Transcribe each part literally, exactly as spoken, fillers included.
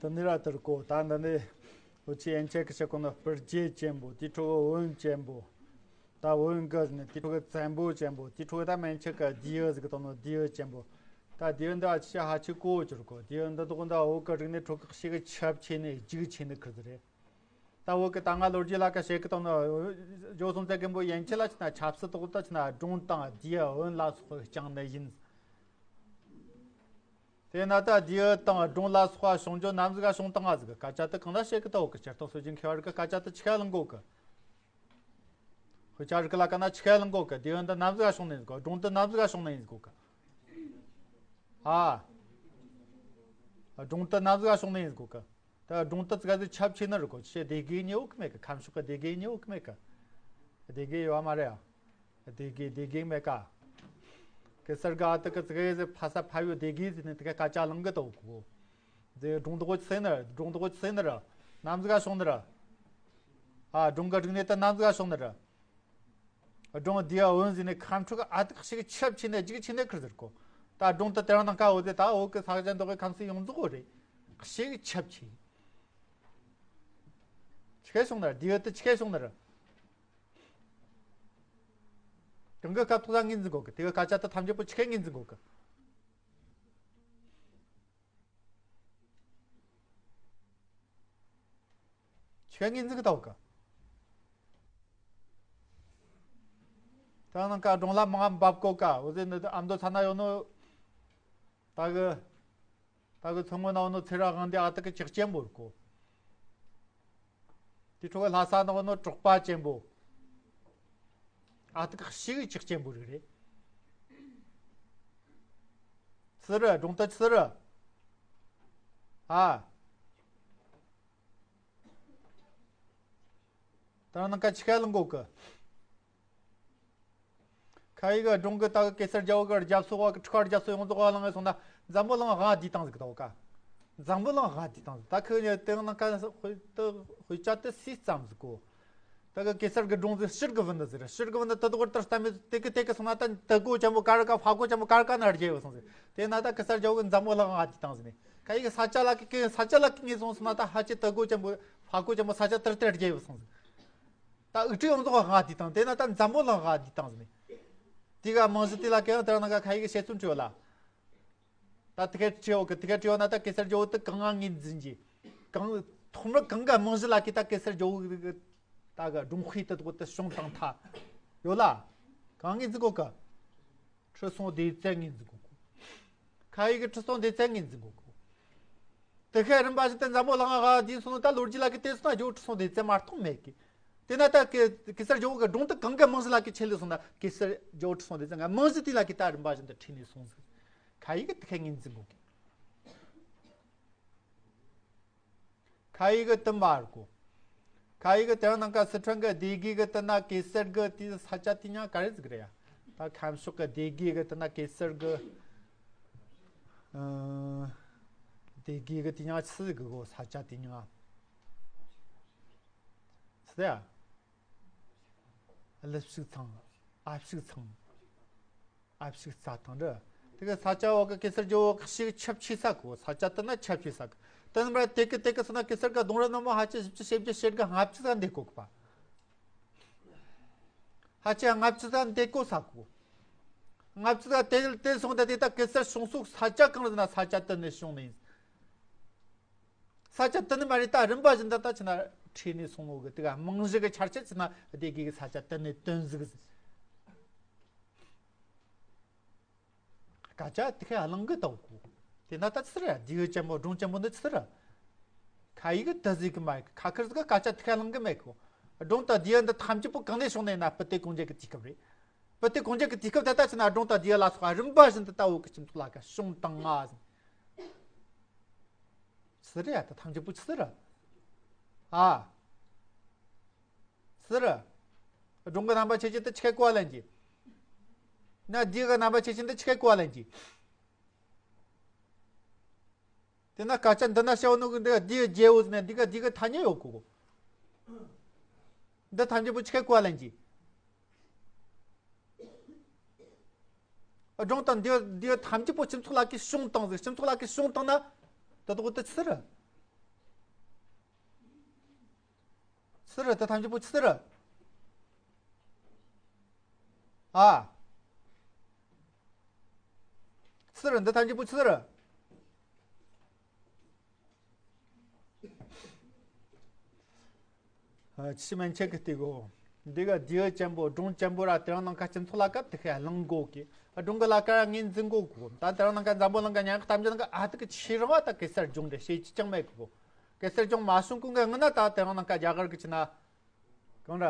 དེ་ནི་ར་དེར་གོ། ད་འདི་ནི་འུ་ཆོས་ཡན་ཆད་ཀྱི་བཤད་གོ་ནོ་སྤུར་རྒྱལ་ཅན་པོ། དེའི་ཁྲོད་ཀྱི་བོན་ཅན་པོ། ད་བོན་གི་ནི་དེའི་ཁྲོད་ཀྱི་བཙན་པོ་ཅན་པོ། དེའི་ཁྲོད་ཀྱི་ད་མན་ཆད་ཀྱི་རྡེའུ་ཟིག་གི་དང་ནོ་རྡེའུ་ཅན་པོ། ད་རྡེའུ་འདི་ཨ་ཆི་ཧ་ཆི་གོ་གྱུར་གོ། རྡེའུ་འདི་དག་འདི་བོད་གི་རིག་གནས་ཁྲོད་ཀྱི་ཞེ་གི་ཁྱབ་ཆེ་ནི་རྒྱུག་ཆེ་ནི་ཁུར་ཟིག་རེད། ད་བོད་གི་ད་ང་ལོ་རྒྱུས་ལ་ཀ་བཤད་གི་དང་ནོ། ཇོ་སོང་ཙེ་རྒན་པོ་ཡན་ཆད་ལ་ཆི་ན་ཆབ་སྲིད་དག་ད་ཆི་ན་སྒྲུང་དང་རྡེའུ་བོན་ལ་སོགས་པ་རྐྱང་ནི་ཡིན། དེས་ན་ད་རྡེའུ་དང་སྒྲུང་ལ་སོགས་པ་བྱུང་རྒྱུ་ནམ་ཟིག་ག་བྱུང་བཏང་ང་ཟིག་གི་སྐད་ཆ་དེ་གང་ན་བཤད་གི་ད་བོད་གི་སྤྱིར་བཏང་སྲོལ་རྒྱུན་མཁས་པ་རིགས་གི་སྐད་ཆ་དེ་ཆི་ག་ལེན་གོ་གི། དཔེ་ཆ་རིགས་ལ་ཀ་ན་ཆི་ག་ལེན་གོ་གི། རྡེའུ་འདི་ནམ་ཟིག་ག་བྱུང་ནི་ཡིན་གོ། སྒྲུང་དེ་ནམ་ཟིག་ག་བྱུང་ནི་ཡིན་གོ་གི། ཨ། སྒྲུང་དེ་ནམ་ཟིག་ག་བྱུང་ནི་ཡིན་གོ་གི། ད་སྒྲུང་དེ་ཙི་ག་ཟིག་ཁྱབ་ཆེ་ནི་རེད་གོ། ཆི་སྡེ་དགེ་ཉེ་བོ་གི་མེད་གི། ཁམས་ཕྱོགས་གི་སྡེ་དགེ་ཉེ་བོ་གི་མེད་གི། སྡེ་དགེ་ཡོད་མ་རེད་ཡ། སྡེ་དགེ་སྡེ་དགེ་མེད་ཀ། གེ་སར་ག་ཨ་ཏི་ཀི་ཙི་གེ་ཟིག་ཕ་ས་ཕ་ཡུལ་སྡེ་དགེ་ཟིག་ནི་དེ་ག་སྐད་ཆ་ལང་གི་ཏོ་གོ། ཟེ་སྒྲུང་དག་ཆི་ཟེར་ནི་རེད། སྒྲུང་དག་ཆི་ཟེར་ནི་རེད། ནམ་ཟིག་ག་བྱུང་ནི་རེད། ཨ། སྒྲུང་གི་རིག་གནས་དེ་ནམ་ཟིག་ག་བྱུང་ནི་རེད། སྒྲུང་རྡེའུ་བོན་ཟེར་ནི་ཁམས་ཕྱོགས་གི་ཨ་ཏི་ཀི་ཞེ་གི་ཁྱབ་ཆེ་ནི་རྒྱུག་ཆེ་ནི་ཁུར་ཟེར་གོ། ད་སྒྲུང་དེ་དེ་རིང་ནངས་ཀ་འོ་ཟེ་ད་བོད་གི་ས་གཞི་འདི་གི་ཁམས་སུ་ཡོངས་རྫོགས་རེད། ཞེ་གི་ཁྱབ་ཆེ། ཆི་ག་བྱུང་ནི་རེད། རྡེའུ་དེ་ཆི་ག་བྱུང་ནི་རེད། གང་གི་སྐབས་ཐོག་ལ་ངོས་འཛིན་གོ་གི། དེ་གི་སྐད་ཆ་དེ་ཐམས་ཅད་པོ་ཆི་ག་ངོས་འཛིན་གོ་གི། ཆི་ག་ངོས་འཛིན་གི་ཏོ་གི། ད་ནངས་ཀ་སྒྲུང་ལ་མང་འབབ་གོ་ཀ། འོ་ཟེ་ནི་ཨ་མདོ་ས་ན་ཡོད་ནོ། ད་གི། ད་གི་མཚོ་སྔོན་ན་ཡོད་ནོ་ཚེ་རབས་དབང་འདུས་ཨ་ཏི་ཀི་ཅིག་ཅན་པོ་རེད་གོ། དེ་ཁྲོད་ལྷ་ས་ནང་ནོ་གྲགས་པ་ཅན་པོ། ཨ་ཏི་ཀི་ཞེ་གི་ཅིག་ཅན་པོ་རིགས་རེད། ཆི་རེད། སྒྲུང་དེ་ཆི་རེད། ཨ། ད་ནངས་ཀ་ཆི་ག་ལེན་གོ་གི། ཁ་ཡི་གི་སྒྲུང་གི་ད་གི་གེ་སར་རྒྱལ་པོ་གི་རྒྱབ་སོ་བ་གི་ཁྲི་ཁར་རྒྱབ་སོ་ཡོངས་རྫོགས་བ་ལང་ངེ་སོང་ན་འཛམ་བུ་གླིང་ཧ་བསྡུས་བཏང་ཟིག་ཏོ་ཀ། འཛམ་བུ་གླིང་ཧ་བསྡུས་བཏང་ཟིག། ད་ཁི་ནི་དེ་ནངས་ཀ་དཔེ་དེ་དཔེ་ཆ་དེ་སུས་བརྩམས་ཟིག་གོ། ད་གི་གེ་སར་གི་སྒྲུང་ཟིག་ཕྱིར་གི་བུད་ནི་ཟིག་རེད། ཕྱིར་གི་བུད་ནི་དེ་དག་ལྟར་བལྟས་མི་དེ་གི་དེ་གི་སོང་ན་ད་དེ་གོ་ཅན་པོ་གར་ག་ཕ་གོ་ཅན་པོ་གར་ག་ན་རྒྱལ་བུད་སོང་ཟིག། དེ་ན་ད་གེ་སར་རྒྱལ་པོ་གི་འཛམ་བུ་གླིང་ཧ་བསྡུས་བཏང་ཟིག་ནི། ཁ་ཡི་གི་ས་ཆ་ལ་གི་གི་ས་ཆ་ལ་གི་ངོས་བཟུང་སོང་ན་ད་ཧ་ཅི་དེ་གོ་ཅན་པོ་ཕ་གོ་ཅན་པོ་ས་ཆ་དེར་དེར་རྒྱལ་བུད་སོང་ཟིག། ད་དབུས་ཁྲི་ཡོངས་རྫོགས་ཧ་བསྡུས་བཏང་། དེ་ན་ད་འཛམ་བུ་གླིང་ཧ་བསྡུས་བཏང་ཟིག་ནི། དེ་ག་རྨང་གཞི་དེ་ལ་གི་ཡང་དེ་ནངས་ཀ་ཁ་ཡི་གི་བཤད་ཚུལ་འདྲ་བོ་ལ། ད་དེ་ག་དྲི་བ་གི་དེ་ག་དྲི་བ་ན་ད་གེ་སར་རྒྱལ་པོ་དེ་གང་ང་ངོས་འཛིན་གྱི། གང་ཐོག་མར་གང་ག་རྨང་གཞི་ལ་གི་ད་གེ་སར་རྒྱལ་པོ་གི་ད་གི་སྒྲུང་དཔེ་དེ་དག་དེ་བྱུང་བཏང་ཐལ་ཡོད་ལ། གང་ངོས་འཛིན་གོ་གི། ཁྲི་སྲོང་ལྡེ་བཙན་ངོས་འཛིན་གོ་གི། ཁ་ཡི་གི་ཁྲི་སྲོང་ལྡེ་བཙན་ངོས་འཛིན་གོ་གི། དེ་ག་རིམ་པ་བཞིན་དུ་འཛམ་བུ་གླིང་ང་ཧ་བསྡུས་སོང་ན་ད་ལོ་རྒྱུས་ལ་གི་དེ་སོང་ན་རྒྱལ་པོ་ཁྲི་སྲོང་ལྡེ་བཙན་མ་གཏོགས་མེད་གི། དེ་ན་ད་གེ་གེ་སར་རྒྱལ་པོ་གི་སྒྲུང་དེ་གང་གི་རྨང་གཞི་ལ་གི་ཆེད་ལས་སོང་ན་གེ་སར་རྒྱལ་པོ་ཁྲི་སྲོང་ལྡེ་བཙན་གི་རྨང་གཞི་དེ་ལ་གི་ད་རིམ་པ་བཞིན་དུ་ཁྲིད་ནས་སོང་ཟིག། ཁ་ཡི་གི་དེ་ག་ངོས་འཛིན་གོ་གི། ཁ་ཡི་གི་དུ་མ་རེད་གོ། ཁ་ཡི་གི་དེ་ནངས་ཀ་སི་ཁྲོན་གི་སྡེ་དགེ་གི་དེ་ན་གེ་སར་གི་དེ་ས་ཆ་དེ་ཉག་ག་རེ་ཟིག་རེད་ཡ། ད་ཁམས་ཕྱོགས་གི་སྡེ་དགེ་གི་དེ་ན་གེ་སར་གི། ཨ། སྡེ་དགེ་གི་དེ་ཉག་ཆི་ཟིག་གི་གོ་ས་ཆ་དེ་ཉག་ཆི་ཟེར་ཡ། ཀླུ་ཕྱུག་ཚང་། ཨ་ཕྱུག་ཚང་། ཨ་ཕྱུག་རྩྭ་ཐང་རེད། དེ་གི་ས་ཆ་འོག་གི་གེ་སར་རྒྱལ་པོ་ཞེ་གི་ཁྱབ་ཆེ་ས་གོ། ས་ཆ་དེ་ན་ཁྱབ་ཆེ་ས་གི། དེ་ནི་མ་དེ་གི་དེ་གི་སོང་ན་གེ་སར་གི་གདུང་རབས་ནང་མོ་ཧ་ཅི་བཞི་བཅུ་ཞེ་བརྒྱད་ཞེ་དགུ་ལྔ་བཅུ་ས་འདེད་གོ་གི་པ། ཧ་ཅི་ལྔ་བཅུ་ས་འདེད་གོ་ས་གོ། ལྔ་བཅུ་ས་དེ་དེ་སོང་ད་དེ་ད་གེ་སར་བྱུང་སོག་ས་ཆ་གང་རེད་ན་ས་ཆ་དེ་ནས་བྱུང་ནི་ཡིན། ས་ཆ་དེ་ནི་མ་རེད་ད་རིམ་པ་བཞིན་དུ་ད་ཆི་ན་ཁྲིད་ནས་སོང་ངོ་གི། དེ་ག་རྨང་གཞི་གི་ཆ་རྐྱེན་ཆི་ན་སྡེ་དགེ་གི་ས་ཆ་དེ་ནས་བཏོན་ཟིག། སྐད་ཆ་དེ་ག་གླེང་གི་ཏོ་གོ། དེ་ན་ད་ཆི་རེད། རྡེའུ་ཅན་པོ་སྒྲུང་ཅན་པོ་འདི་ཆི་རེད། ཁ་ཡི་གི་དེ་ཟིག་གི་མ་ཁ་ཁར་ཟིག་གི་སྐད་ཆ་དེ་ག་གླེང་གི་མེད་གོ། སྒྲུང་དང་རྡེའུ་འདི་ཐམས་ཅད་པོ་གང་ནས་བྱུང་ནས་ན་སྤུ་ཏི་གོང་རྒྱལ་གི་དུས་སྐབས་རེད། སྤུ་ཏི་གོང་རྒྱལ་གི་དུས་སྐབས་དེ་ད་ཆི་ན་སྒྲུང་དང་རྡེའུ་ལ་སོགས་པ་རིམ་པ་བཞིན་དུ་ད་བོད་གི་སྤྱི་ཚོགས་ལ་ག་བྱུང་བཏང་ང་ཟིག། ཆི་རེད་ཡ། ད་ཐམས་ཅད་པོ་ཆི་རེད། ཨ། ཆི་རེད། སྒྲུང་གི་རྣམ་པ་ཆེ་ཆེན་དེ་ཆི་ག་གོ་བ་ལེན་གྱི། ན་རྡེའུ་གི་རྣམ་པ་ཆེ་ཆེན་དེ་ཆི་ག་གོ་བ་ལེན་གྱི། དེ་ན་སྐད་ཆ་འདི་ན་བཤད་ནོ་གི་འདི་རྡེའུ་རྒྱལ་པོ་ཟེར་ནས་འདི་ག་རྡེའུ་གི་ཐ་སྙད་ཡོད་གོ། འདི་ཐམས་ཅད་པོ་ཆི་ག་གོ་བ་ལེན་གྱི། སྒྲུང་དང་རྡེའུ་རྡེའུ་ཐམས་ཅད་པོ་སྤྱི་ཚོགས་ལ་གི་བྱུང་བཏང་ཟིག། སྤྱི་ཚོགས་ལ་གི་བྱུང་བཏང་ན་དེ་དག་དེ་ཆི་རེད། ཆི་ཟིག་རེད། དེ་ཐམས་ཅད་པོ་ཆི་ཟིག་རེད། ཨ། ཆི་ཟིག་རེད། འདི་ཐམས་ཅད་པོ་ཆི་ཟིག་རེད། ཨ། ཆི་མན་ཆད་གི་ལྟོས་གོ། འདི་ག་རྡེའུ་ཅན་པོ་སྒྲུང་ཅན་པོ་ར་དེ་རང་ནང་ཁ་སྤྱི་ཚོགས་ལ་སྐབས་དེ་ཁའི་གླེང་གོ་གི། སྒྲུང་གི་ལ་ཀ་ར་ངོས་འཛིན་གོ་གོ། ད་དེ་རང་ནང་ཁ་འཛམ་བུ་གླིང་ག་ཉག་གཏམ་རྒྱུད་ནང་ག་ཨ་ཐུར་གི་ཆོས་རང་བ་ད་གེ་སར་སྒྲུང་རེད། བཤད་རྒྱུ་ཅང་མེད་གི་གོ། གེ་སར་སྒྲུང་མ་བྱུང་གོང་གི་སྔོན་ན་ད་དེ་རང་ནང་ཁ་རྒྱ་གར་གི་ཆི་ན། གང་ར།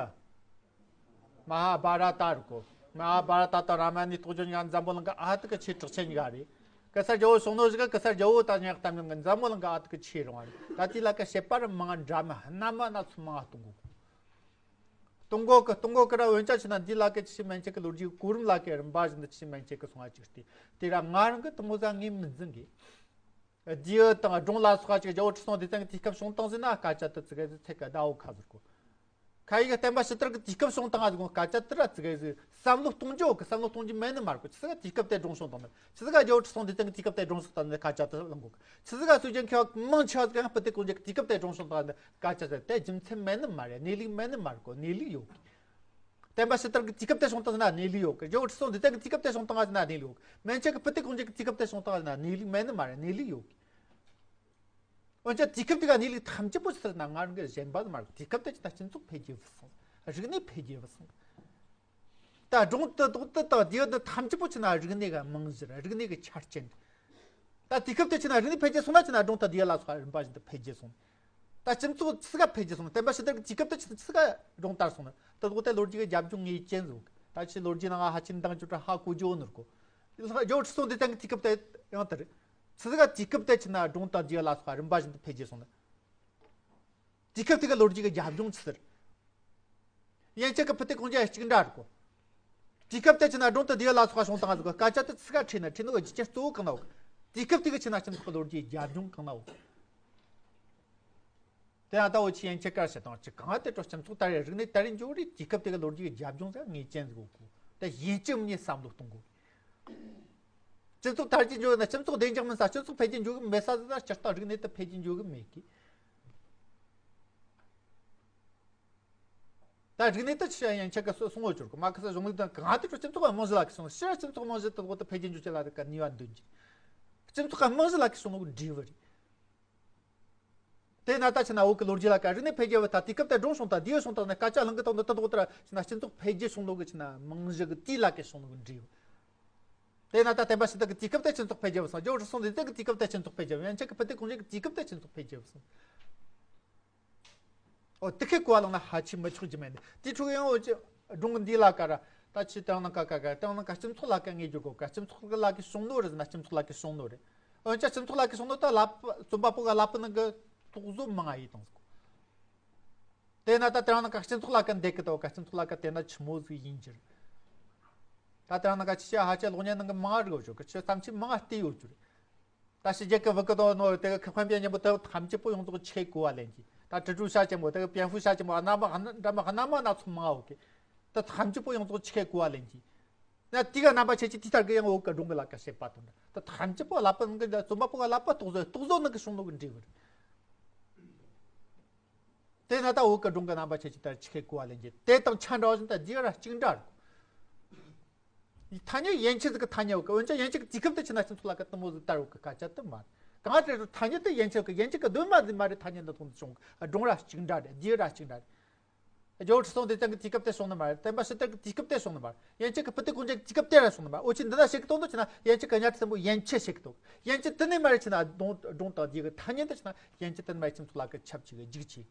མ་ཧཱ་བྷ་ར་ཏ་རེད་གོ། མ་ཧཱ་བྷ་ར་ཏ་དང་རཱ་མ་ཡ་ནའི་རྟོགས་བརྗོད་ཉག་འཛམ་བུ་གླིང་གི་ཨ་ཐུར་གི་ཆོས་གྲགས་ཆེན་ཉག་རེད། གེ་སར་རྒྱལ་པོ་བྱུང་ནོ་ཟིག་ག་གེ་སར་རྒྱལ་པོ་ད་ཉག་གཏམ་རྒྱུད་གི་འཛམ་བུ་གླིང་གི་ཨ་ཐུར་གི་ཆོས་རང་བ་རེད། ད་དེ་ལ་ཀ་བཤད་པ་ར་མང་ང་འདྲ་མི་སྣ་མ་སྣ་ཚོགས་མང་ང་གཏོང་གོ་གོ། གཏོང་གོ་གི་གཏོང་གོ་གི་ར། འོན་ཀྱང་ཆི་ན་འདི་ལ་ཀ་ཆི་མན་ཆད་གི་ལོ་རྒྱུས་གོ་རིམ་ལ་ཀ་རིམ་པ་བཞིན་དུ་ཆི་མན་ཆད་གི་སོང་བ་ཅིག་སྟེ། དེ་ར་ང་རང་གི་དེ་མོ་ཟིག་ངོས་མི་འཛིན་གི། རྡེའུ་དང་སྒྲུང་ལ་སོགས་ཅིག་རྒྱལ་པོ་ཁྲི་སྲོང་ལྡེ་བཙན་གི་དུས་སྐབས་བྱུང་བཏང་ཟིན་ན་སྐད་ཆ་དེ་ཙི་གེ་ཟིག་ཚད་གི་ཟླ་བོ་ཁ་ཟིག་གོ། ཁ་ཡིག་བསྟན་པ་ཕྱི་དར་གི་དུས་སྐབས་བྱུང་བཏང་ང་ཟིག་གོ། སྐད་ཆ་དེ་ར་ཙི་གེ་ཟིག་བསམ་བློ་གཏོང་རྒྱུ་གི་བསམ་བློ་གཏོང་རྒྱུ་མེད་ནི་མ་རེད་གོ། ཆི་ཟིག་ག་དུས་སྐབས་དེ་སྒྲུང་བྱུང་བཏང་ནི། ཆི་ཟིག་ག་རྒྱལ་པོ་ཁྲི་སྲོང་ལྡེ་བཙན་གི་དུས་སྐབས་དེ་སྒྲུང་བྱུང་བཏང་ནི་སྐད་ཆ་དེ་གླེང་གོ་གི། ཆི་ཟིག་ག་སྲོལ་རྒྱུན་མཁས་པ་མང་ཆེ་བ་ཟིག་ཡང་སྤུ་ཏི་གོང་རྒྱལ་གི་དུས་སྐབས་དེ་སྒྲུང་བྱུང་བཏང་ནི་སྐད་ཆ་དེ་དེ་རྒྱུ་མཚན་མེད་ནི་མ་རེད། གནས་ལུགས་མེད་ནི་མ་རེད་གོ། གནས་ལུགས་ཡོད་གི། བསྟན་པ་ཕྱི་དར་གི་དུས་སྐབས་དེ་བྱུང་བཏང་ཟིན་ན་གནས་ལུགས་ཡོད་གི། རྒྱལ་པོ་ཁྲི་སྲོང་ལྡེ་བཙན་གི་དུས་སྐབས་དེ་བྱུང་བཏང་ཟིན་ན་གནས་ལུགས་ཡོད་གི། མན་ཆད་གི་སྤུ་ཏི་གོང་རྒྱལ་གི་དུས་སྐབས་དེ་བྱུང་བཏང་ཟིན་ན་གནས་ལུགས་མེད་ནི་མ་རེད། གནས་ལུགས་ཡོད་གི། འོན་ཀྱང་དུས་སྐབས་དེ་ག་གནས་ལུགས་ཐམས་ཅད་པོ་ཆི་ཟེར་ན་ང་རང་གི་གཞན་པ་མ་རེད། དུས་སྐབས་དེ་ཆི་ན་སྤྱི་ཚོགས་འཕེལ་རྒྱས་བུད་སོང་། རིག་གནས་འཕེལ་རྒྱས་བུད་སོང་། ད་སྒྲུང་དེ་དོག་དེ་དང་རྡེའུ་དེ་ཐམས་ཅད་པོ་ཆི་ན་རིག་གནས་གི་རྨང་གཞི་རེད། རིག་གནས་གི་ཆ་རྐྱེན་རེད། ད་དུས་སྐབས་དེ་ཆི་ན་རིག་གནས་འཕེལ་རྒྱས་སོང་ན་ཆི་ན་སྒྲུང་དང་རྡེའུ་ལ་སོགས་རིམ་པ་བཞིན་དུ་འཕེལ་རྒྱས་སོང་། ད་སྤྱི་ཚོགས་ཆི་ཟིག་ག་འཕེལ་རྒྱས་སོང་། བསྟན་པ་ཕྱི་དར་གི་དུས་སྐབས་དེ་ཆི་ཆི་ཟིག་ག་སྒྲུང་དར་སོང་ན་དེ་དོག་དེ་ལོ་རྒྱུས་གི་རྒྱབ་ལྗོངས་ངེས་ཅན་ཟིག་ཡོད་གི། ད་ཆི་ལོ་རྒྱུས་ནང་ཧ་ཅང་འདང་རྒྱག་རྒྱུ་ཧ་གོ་རྒྱུ་ནོར་གོ། རྒྱལ་པོ་ཁྲི་སྲོང་ལྡེ་བཙན་གི་དུས་སྐབས་དེ་ཡང་དེ་རེད། ཆི་ཟིག་ག་དུས་སྐབས་དེ་ཆི་ན་སྒྲུང་དང་རྡེའུ་ལ་སོགས་རིམ་པ་བཞིན་དུ་འཕེལ་རྒྱས་སོང་ན། དུས་སྐབས་དེ་གི་ལོ་རྒྱུས་ཀྱི་རྒྱབ་ལྗོངས་ཆི་ཟེར། ཡན་ཆད་ཀྱི་སྤུ་ཏི་གོང་རྒྱལ་གཅིག་འདྲ་རེད་གོ། དུས་སྐབས་དེ་ཆི་ན་སྒྲུང་དང་རྡེའུ་ལ་སོགས་བྱུང་བཏང་ཟིག་གོ། སྐད་ཆ་དེ་ཆི་ག་ཁྲིད་ན་ཁྲིད་ནོ་གི་རྒྱུ་རྐྱེན་གཙོ་བོ་གང་ན་ཡོད་གི། དུས་སྐབས་དེ་གི་ཆི་ན་སྤྱི་ཚོགས་ཀྱི་ལོ་རྒྱུས་རྒྱབ་ལྗོངས་གང་ན་ཡོད་གི། དེ་ཡང་ད་འུ་ཆི་ཡན་ཆད་ཀར་བཤད་དང་ཅི་གང་དེ་འཕྲོ་སྤྱི་ཚོགས་དར་རེ་རིག་གནས་དར་རེ་འགྱོ་རེ་དུས་སྐབས་དེ་གི་ལོ་རྒྱུས་ཀྱི་རྒྱབ་ལྗོངས་ཟེར་ངེས་ཅན་ཟིག་ཡོད་གོ། དེ་ཡིན་གཅིག་མིན་གཉིས་བསམ་བློ་གཏོང་དགོས། སྤྱི་ཚོགས་དར་རྒྱས་འགྱོ་གི་ན་སྤྱི་ཚོགས་བདེ་འཇགས་མིན་ས། སྤྱི་ཚོགས་འཕེལ་རྒྱས་འགྱོ་གི་མེད་ས་ཟིག་ད་སྤྱིར་བཏང་རིག་གནས་དེ་འཕེལ་རྒྱས་འགྱོ་གི་མེད་གི། ད་རིག་གནས་དེ་ཆི་ཡན་ཆད་ཀ་སོ་སོང་བ་བཅུར་གི་མ་ཁ་ས་གཞུང་ལུགས་དང་གང་དེ་ཚོ་སྤྱི་ཚོགས་རྨང་གཞི་ལ་ཁི་སོང་ཕྱིར་སྤྱི་ཚོགས་རྨང་གཞི་དེ་ལོག་ཏུ་འཕེལ་རྒྱས་འགྱོ་ཆེད་ལ་དེ་ག་ནུས་པ་འདོན་གྱི། སྤྱི་ཚོགས་ཀ་རྨང་གཞི་ལ་ཁི་སོང་ནོ་གི་འབྲས་བུ་རེད། དེ་ན་ད་ཆི་ན་བོད་ཀྱི་ལོ་རྒྱུས་ལ་ཀ་རིག་གནས་འཕེལ་རྒྱས་བ་ད་དུས་སྐབས་དེ་སྒྲུང་བྱུང་ད་རྡེའུ་བྱུང་ད་ནས་སྐད་ཆ་གླེང་གི་དང་འདི་ད་དོག་ལྟར་ཆི་ན་སྤྱི་ཚོགས་འཕེལ་རྒྱས་བྱུང་ནོ་གི་ཆི་ན་རྨང་གཞི་གི་དུས་ལ་ཀ་སོང་ནོ་གི་འབྲས་བུ། དེ་ན་ད་བསྟན་པ་ཕྱི་དར་གི་དུས་སྐབས་དེ་སྤྱི་ཚོགས་འཕེལ་རྒྱས་བ་སོང་། རྒྱལ་པོ་ཁྲི་སྲོང་ལྡེ་བཙན་གི་དུས་སྐབས་དེ་སྤྱི་ཚོགས་འཕེལ་རྒྱས་བ་སོང་། ཡན་ཆད་ཀྱི་སྤུ་ཏི་གོང་རྒྱལ་གི་དུས་སྐབས་དེ་སྤྱི་ཚོགས་འཕེལ་རྒྱས་བ་སོང་། ཨོ་དེ་ཁའི་གོ་བ་ལོང་ན་ཧ་ཅི་མི་ཆོག་རྒྱུ་མེད་ནི། དེ་འཕྲོ་ཡང་འོ་ཅི་སྒྲུང་གི་འདི་ལ་ཀ་ར་ད་ཅི་དང་ན་ཀ་ཀ་ཀ་དང་ན་ཀ་སྤྱི་ཚོགས་ལ་ཀ་ངེས་རྒྱུ་གོ་ཀ་སྤྱི་ཚོགས་ལ་ཀ་སོང་ནོ་རེད་ཟེར་ན་སྤྱི་ཚོགས་ལ་ཀ་སོང་ནོ་རེད། འོན་ཀྱང་སྤྱི་ཚོགས་ལ་ཀ་སོང་ནོ་ད་ལ་པ་རྩོམ་པ་པོ་ག་ལ་པ་ནང་གི་རྟོག་བཟོ་མང་ང་ཡིན་དང་ཟེར་གོ། དེ་ན་ད་དེ་རང་ན་ཀ་སྤྱི་ཚོགས་ལ་ཀ་འདེད་གི་དོ་ཀ་སྤྱི་ཚོགས་ལ་ཀ་དེ་ན་ཆི་མོ་ཟིག་ཡིན་གྱི་རེད། ད་དེ་རང་ན་ཀ་ཆི་ཤ་ཧ་ཅ་གློག་བརྙན་ནང་གི་མང་ང་རིག་ཡོད་ཆོག་གི་ཆི་བསམ་ཆི་མང་ང་བལྟས་ཡོད་རྒྱུ་རེད། ད་ཕྱི་རྒྱལ་གི་བུ་གི་དོ་ནོ་དེ་གི་ཁི་ཁོན་པའི་མཉམ་པོ་དེ་ཐམས་ཅད་པོ་ཡོངས་རྫོགས་ཆེ་གོ་བ་ལེན་གྱི། ད་ཀྲི་ཀྲུ་ཤ་ཆེན་པོ་དེ་གི་པེན་ཧྥུ་ཤ་ཆེན་པོ་ཨ་ན་མ་ཨ་ན་འདྲ་མ་ཨ་ན་མ་སྣ་ཚོགས་མང་ང་ཡོད་གི། ད་ཐམས་ཅད་པོ་ཡོངས་རྫོགས་ཆེ་གོ་བ་ལེན་གྱི། ན་དེ་ག་རྣམ་པ་ཆེ་ཆེ་དེ་ལྟར་གི་ཡང་འོག་གི་སྒྲུང་གི་ལ་ཀ་བཤད་པ་དང་འདྲ། ད་ཐམས་ཅད་པོ་ལ་པ་ནང་གི་རྩོམ་པ་པོ་ག་ལ་པ་རྟོག་བཟོ་རྟོག་བཟོ་ནང་གི་བྱུང་ནོ་གི་འབྲས་བུ་རེད། དེ་ན་ད་འོག་གི་སྒྲུང་གི་རྣམ་པ་ཆེ་ཆེ་ལྟར་ཆི་ཁའི་གོ་བ་ལེན་གྱི་དེ་དང་ཆ་འདྲ་བ་བཞིན་ད་རྡེའུ་ར་གཅིག་འདྲ་རེད། ཐ་སྙད་ཡན་ཆད་ཟིག་གི་ཐ་སྙད་འོག་གི་འོན་ཀྱང་ཡན་ཆད་ཀྱི་དུས་སྐབས་དེ་ཆི་ན་སྤྱི་ཚོགས་ལ་ཀ་དུ་མོ་ཟིག་དར་འོག་གི་སྐད་ཆ་དུ་མ་རེད། གང་རེད་རུ་ཐ་སྙད་དེ་ཡན་ཆད་ཀྱི་ཡན་ཆད་ཀྱི་གདོད་མ་ཟིག་མ་རེད། ཐ་སྙད་འདི་ཐོག་ཏུ་བྱུང་གི་སྒྲུང་ར་གཅིག་འདྲ་རེད། རྡེའུ་ར་གཅིག་འདྲ་རེད། རྒྱལ་པོ་ཁྲི་སྲོང་ལྡེ་བཙན་གྱི་དུས་སྐབས་དེ་བྱུང་ནི་མ་རེད། བསྟན་པ་ཕྱི་དར་གྱི་དུས་སྐབས་དེ་བྱུང་ནི་མ་རེད། ཡན་ཆད་ཀྱི་སྤུ་ཏི་གོང་རྒྱལ་གྱི་དུས་སྐབས་དེ་ར་བྱུང་ནི་མ་རེད། འོ་ཆི་འདི་ན་བཤད་གི་དོན་དུ་ཆི་ན་ཡན་ཆད་ཀྱི་གཉའ་ཁྲི་བཙན་པོ་ཡན་ཆད་བཤད་གི་དོ། ཡན་ཆད་དེ་ནས་མ་རེད་ཆི་ན་སྒྲུང་སྒྲུང་དང་རྡེའུ་གི་ཐ་སྙད་དུ་ཆི་ན་ཡན་ཆད་དེ་ནས་མ་རེད་ཁྱིམ་ཚོགས་ལ་གི་ཆབས་ཅིག་གི་རྒྱུག་ཆེ།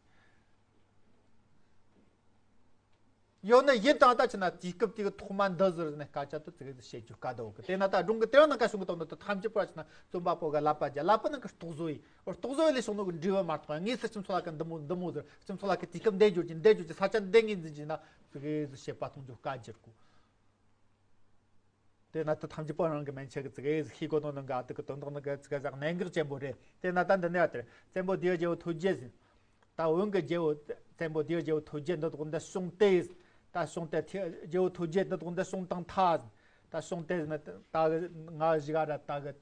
ཡོད་ན་ཡིན་དང་ད་ཆི་ན་དུས་སྐབས་དེ་གི་ཐོག་མ་འདི་ཟེར་ནས་སྐད་ཆ་དེ་ཙི་གེ་ཟིག་བཤད་རྒྱུ་དཀའ་དོ་གི། དེ་ན་ད་སྒྲུང་གི་དེ་རང་ནང་ཀ་བྱུང་གི་དོན་དུ་ཐམས་ཅད་པོ་ཆི་ན་རྩོམ་པ་པོ་གི་ཀླད་པ་རྒྱ་ཀླད་པ་ནང་གི་རྟོག་བཟོ་ཡིན། རྟོག་བཟོ་ཡིན་ལས་བྱུང་ནོ་གི་འབྲས་བུ་མ་གཏོགས་ངེས་སུ་ཁྱིམ་ཚོགས་ལ་ཀ་འདི་མོ་འདི་མོ་ཟེར་ཁྱིམ་ཚོགས་ལ་ཀ་དུས་སྐབས་འདི་འགྱུར་གྱི་འདི་འགྱུར་གྱི་ས་ཆ་འདི་ངོས་འཛིན་གྱི་ན་ཙི་གེ་ཟིག་བཤད་པ་གཏོང་རྒྱུ་དཀའ་གྱུར་གོ། དེ་ན་ད་ཐམས་ཅད་པོ་རང་གི་མན་ཆད་ཀྱི་ཙི་གེ་ཟིག་ཤེས་དགོས་ནོ་ནང་ག་དེ་གི་དོན་དག་ནང་གི་ཙི་གེ་ཟིག་གནད་འགག་ཅན་པོ་རེད། དེ་ན་ད་འདི་ནས་ཡ་དེར་བཙན་པོ་རྡེའུ་རྒྱལ་པོ་ཐོད་རྒྱལ་ཟེར། ད་བོན་གྱི་རྒྱལ་པོ་བཙན་པོ་རྡེའུ་རྒྱལ་པོ་ཐོད་རྒྱལ་འདི་དག་འདི་བྱུང་སྟེ། ད་བྱུང་སྟེ་ཐེ་རྒྱལ་པོ་ཐོད་རྒྱལ་འདི་དག་འདི་བྱུང་བཏང་ཐལ། ད་བྱུང་སྟེ་ནི་ད་གི་ང་ཞིག་ག་ར་ད་གི་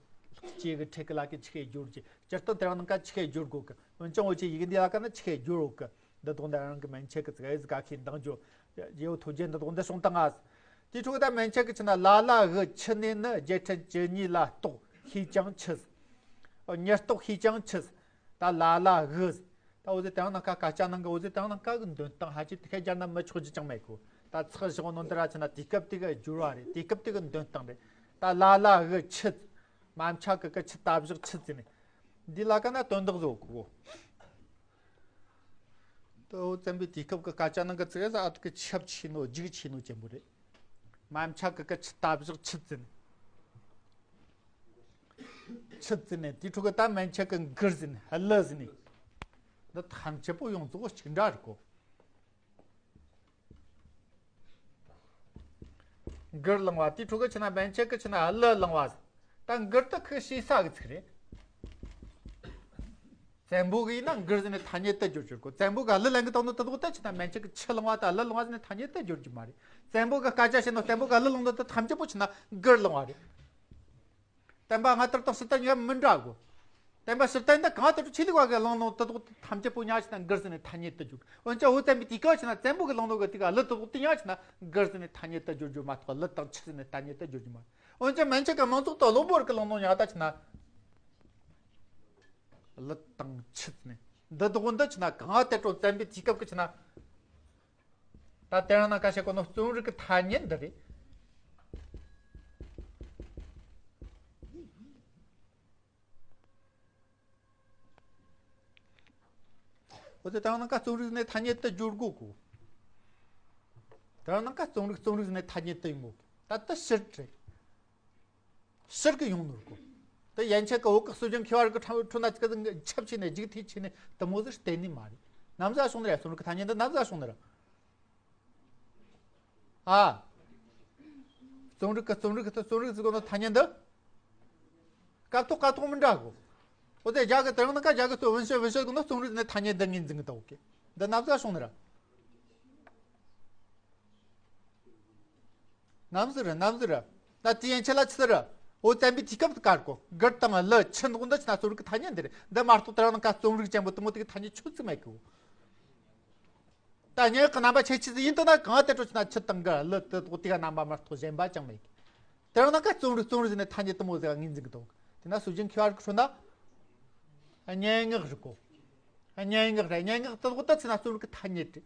ལྕེ་གི་ཁྲེ་གི་ལ་གི་ཆི་ཁའི་སྦྱོར་གྱི་སྤྱིར་བཏང་དེ་རང་ནང་ཀ་ཆི་ཁའི་སྦྱོར་དགོས་གི། འོན་ཀྱང་འོ་ཆི་ཡི་གེ་འདི་ལ་ཀ་ན་ཆི་ཁའི་སྦྱོར་འོག་གི། འདི་དག་འདི་རང་གི་མན་ཆད་ཀྱི་ཚིག་ཨེ་ཟི་ག་ཁའི་འདང་རྒྱུ། ཡེའུ་ཐོ་རྒྱན་འདི་དག་འདི་སོང་དང་ང་། དེའི་ཕྲུ་གུ་ད་མན་ཆད་ཀྱི་ཆི་ན་ལ་ལ་གི་ཆི་ནས་ནི་རྒྱལ་ཕྲན་བཅུ་གཉིས་ལ་གཏོགས་ཤས་ཀྱང་ཆི། ཉི་གཏོགས་ཤས་ཀྱང་ཆི། ད་ལ་ལ་གི། ད་འོ་ཟེ་དེང་ནང་ཀ་སྐད་ཆ་ནང་གི་འོ་ཟེ་དེང་ནང་ཀ་གི་འདོན་སྟངས་ཧ་ཅི་དེ་ཁ་རྒྱ་ན་མི་ཆོག་རྒྱུ་ཅང་མེད་གོ། ད་ཚགས་བཞག་ནོ་འདི་ར་ཆི་ན་དུས་སྐབས་དེ་གི་སྦྱོར་བ་རེད། དུས་སྐབས་དེ་གི་འདོན་སྟངས་རེད། ད་ལ་ལ་གི་ཆི། མ་མཆ་གི་གི་ཆི་ད་བཞག་ཆི་ཟེར་ནས། འདི་ལ་ཀ་ན་དོན་དག་བཟོ་གོ། དོ་བཙན་པོའི་དུས་སྐབས་ཀྱི་སྐད་ཆ་ནང་གི་ཚིག་ས་ཨ་ཐུ་གི་ཆབ་ཆེ་ནོ་རྒྱུག་ཆེ་ནོ་ཅན་པོ་རེད། མ་མཆ་གི་གི་ཆི་ད་བཞག་ཆི་ཙི་ནས། ཆི་ཙི་ནས་དེའི་ཕྲུ་གུ་ད་མན་ཆད་ཀྱི་གིར་ཟིན་ཧ་ལི་ཟིན་ནས། འདི་ཐམས་ཅད་པོ་ཡོངས་རྫོགས་གཅིག་འདྲ་རེད་གོ། གིར་བླང་བ་དེའི་ཕྲུ་གུ་ཆི་ན་མན་ཆད་ཀྱི་ཆི་ན་ཧ་ལི་བླང་བ། ད་གིར་ད་ཁི་ཤེས་ས་གི་ཚིག་རེད། བཙན་པོ་གི་ཡིན་ན་གིར་ཟེར་ནས་ཐ་སྙད་དུ་སྦྱོར་རྒྱུ་རེད་གོ། བཙན་པོ་གི་ཨ་ལི་ལེན་གི་དང་ནོ་དེ་དག་ད་ཆི་ན་མན་ཆད་ཀྱི་ཆི་ལང་བ་དང་ཨ་ལི་ལང་བ་ཟེར་ནས་ཐ་སྙད་དུ་སྦྱོར་རྒྱུ་མ་རེད། བཙན་པོ་གི་སྐད་ཆ་བཤད་ནོ་བཙན་པོ་གི་ཨ་ལི་ལང་ནོ་དེ་ཐམས་ཅད་པོ་ཆི་ན་གིར་ལང་བ་རེད། བསྟན་པ་སྔ་དར་དང་ཕྱི་དར་གཉིས་ཀ་མི་འདྲ་གོ། བསྟན་པ་ཕྱི་དར་ད་གང་ལྟར་ཆོས་ལུགས་པ་གི་ལང་ནོ་དེ་དག་ཐམས་ཅད་པོ་ཉག་ཆི་ན་གིར་ཟེར་ནས་ཐ་སྙད་དུ་སྦྱོར། འོན་ཀྱང་འོ་བཙན་པོའི་དུས་སྐབས་ཆི་ན་བཙན་པོ་གི་ལང་ནོ་གི་དེ་ག་ཨ་ལི་དེ་དག་དེ་ཉག་ཆི་ན་གིར་ཟེར་ནས་ཐ་སྙད་དུ་སྦྱོར་རྒྱུ་མ་གཏོགས་ཨ་ལི་དང་ཆི་ཟེར་ནས་ཐ་སྙད་དུ་སྦྱོར་རྒྱུ་མ་རེད། འོན་ཀྱང་མན་ཆད་ཀྱི་མང་ཚོགས་དང་བློན་པོ་རིགས་ཀྱི་ལང་ནོ་ཉག་ད་ཆི་ན། ལི་དང་ཆི་ནས། འདི་དག་འདི་ཆི་ན་གང་དེ་འཕྲོ་བཙན་པོའི་དུས་སྐབས་ཀྱི་ཆི་ན། ད་དེ་རང་ན་ཁ་ཤས་གོ་ནོ་རྩོམ་རིག་གི་ཐ་སྙད་འདི་རེད། འོ་དེ་དེ་རང་ན་ཀ་རྩོམ་རིག་ནས་ཐ་སྙད་དུ་སྦྱོར་དགོས་གོ། དེ་རང་ན་ཀ་རྩོམ་རིག་རྩོམ་རིག་ནས་ཐ་སྙད་དུ་ཡོང་གོ། ད་ལྟ་ཕྱིར་རེད། ཕྱིར་གི་ཡོང་ནོར་གོ། དེ་ཡན་ཆད་ཀྱི་བོད་ཀྱི་སྲོལ་རྒྱུན་མཁས་པ་རིགས་ཀྱི་ཁྲོད་ན་ཚིག་ཆབ་ཆེ་ནས་རྒྱུག་ཐེ་ཆེ་ནས་དུ་མོ་ཟིག་བསྟན་ནི་མ་རེད། ནམ་ཟ་བྱུང་ནི་རེད། རྩོམ་རིག་གི་ཐ་སྙད་འདི་ནམ་ཟ་བྱུང་ནི་རེད། ཨ། རྩོམ་རིག་གི་རྩོམ་རིག་གི་རྩོམ་རིག་ཟིག་གོ་ནོ་ཐ་སྙད་འདི། སྐབས་ཐོག་སྐབས་ཐོག་མི་འདྲ་གོ། འོ་དེ་རྒྱ་གི་དེ་རིང་ནི་ཀ་རྒྱ་གི་ཚོ་文学文学གོ་ནོ་རྩོམ་རིག་ནས་ཐ་སྙད་འདི་ངོས་འཛིན་གི་ད་འོ་ཀེ། འདི་ནམ་ཟ་བྱུང་ནི་རེད། ནམ་ཟིག་རེད། ནམ་ཟིག་རེད། ད་དེ་ཡན་ཆད་ལ་ཆི་ཟིག་རེད། འོ་བཙན་པོའི་དུས་སྐབས་དུ་ཀར་གོ། གིར་དང་ལི་ཆི་འདོག་འདི་ཆི་ན་རྩོམ་རིག་གི་ཐ་སྙད་འདི་རེད། འདི་མ་གཏོགས་དེ་རིང་ནི་ཀ་རྩོམ་རིག་ཅན་པོ་དུ་མོ་དེ་གི་ཐ་སྙད་ཆོད་ཚིག་མེད་གི། ད་སྙན་ངག་གི་རྣམ་པ་ཆེ་ཆེ་ཟིག་ཡིན་དུ་ན་གང་དེ་འཕྲོ་ཆི་ན་ཆི་དང་གི་ལི་དུ་དོག་དེ་ག་རྣམ་པ་མ་གཏོགས་གཞན་པ་ཅང་མེད་གི། དེ་རིང་ནི་ཀ་རྩོམ་རིག་རྩོམ་རིག་ཟེར་ནས་ཐ་སྙད་དུ་མོ་ཟིག་ངོས་འཛིན་གི་འདུག་དེ་ན་སྲོལ་རྒྱུན་མཁས་པ་རིགས་ཀྱི་ཁྲོད་ན། སྙན་ངག་རེད་གོ། སྙན་ངག་རེད། སྙན་ངག་དུ་དོག་ད་ཆི་ན་རྩོམ་རིག་གི་ཐ་སྙད་རེད།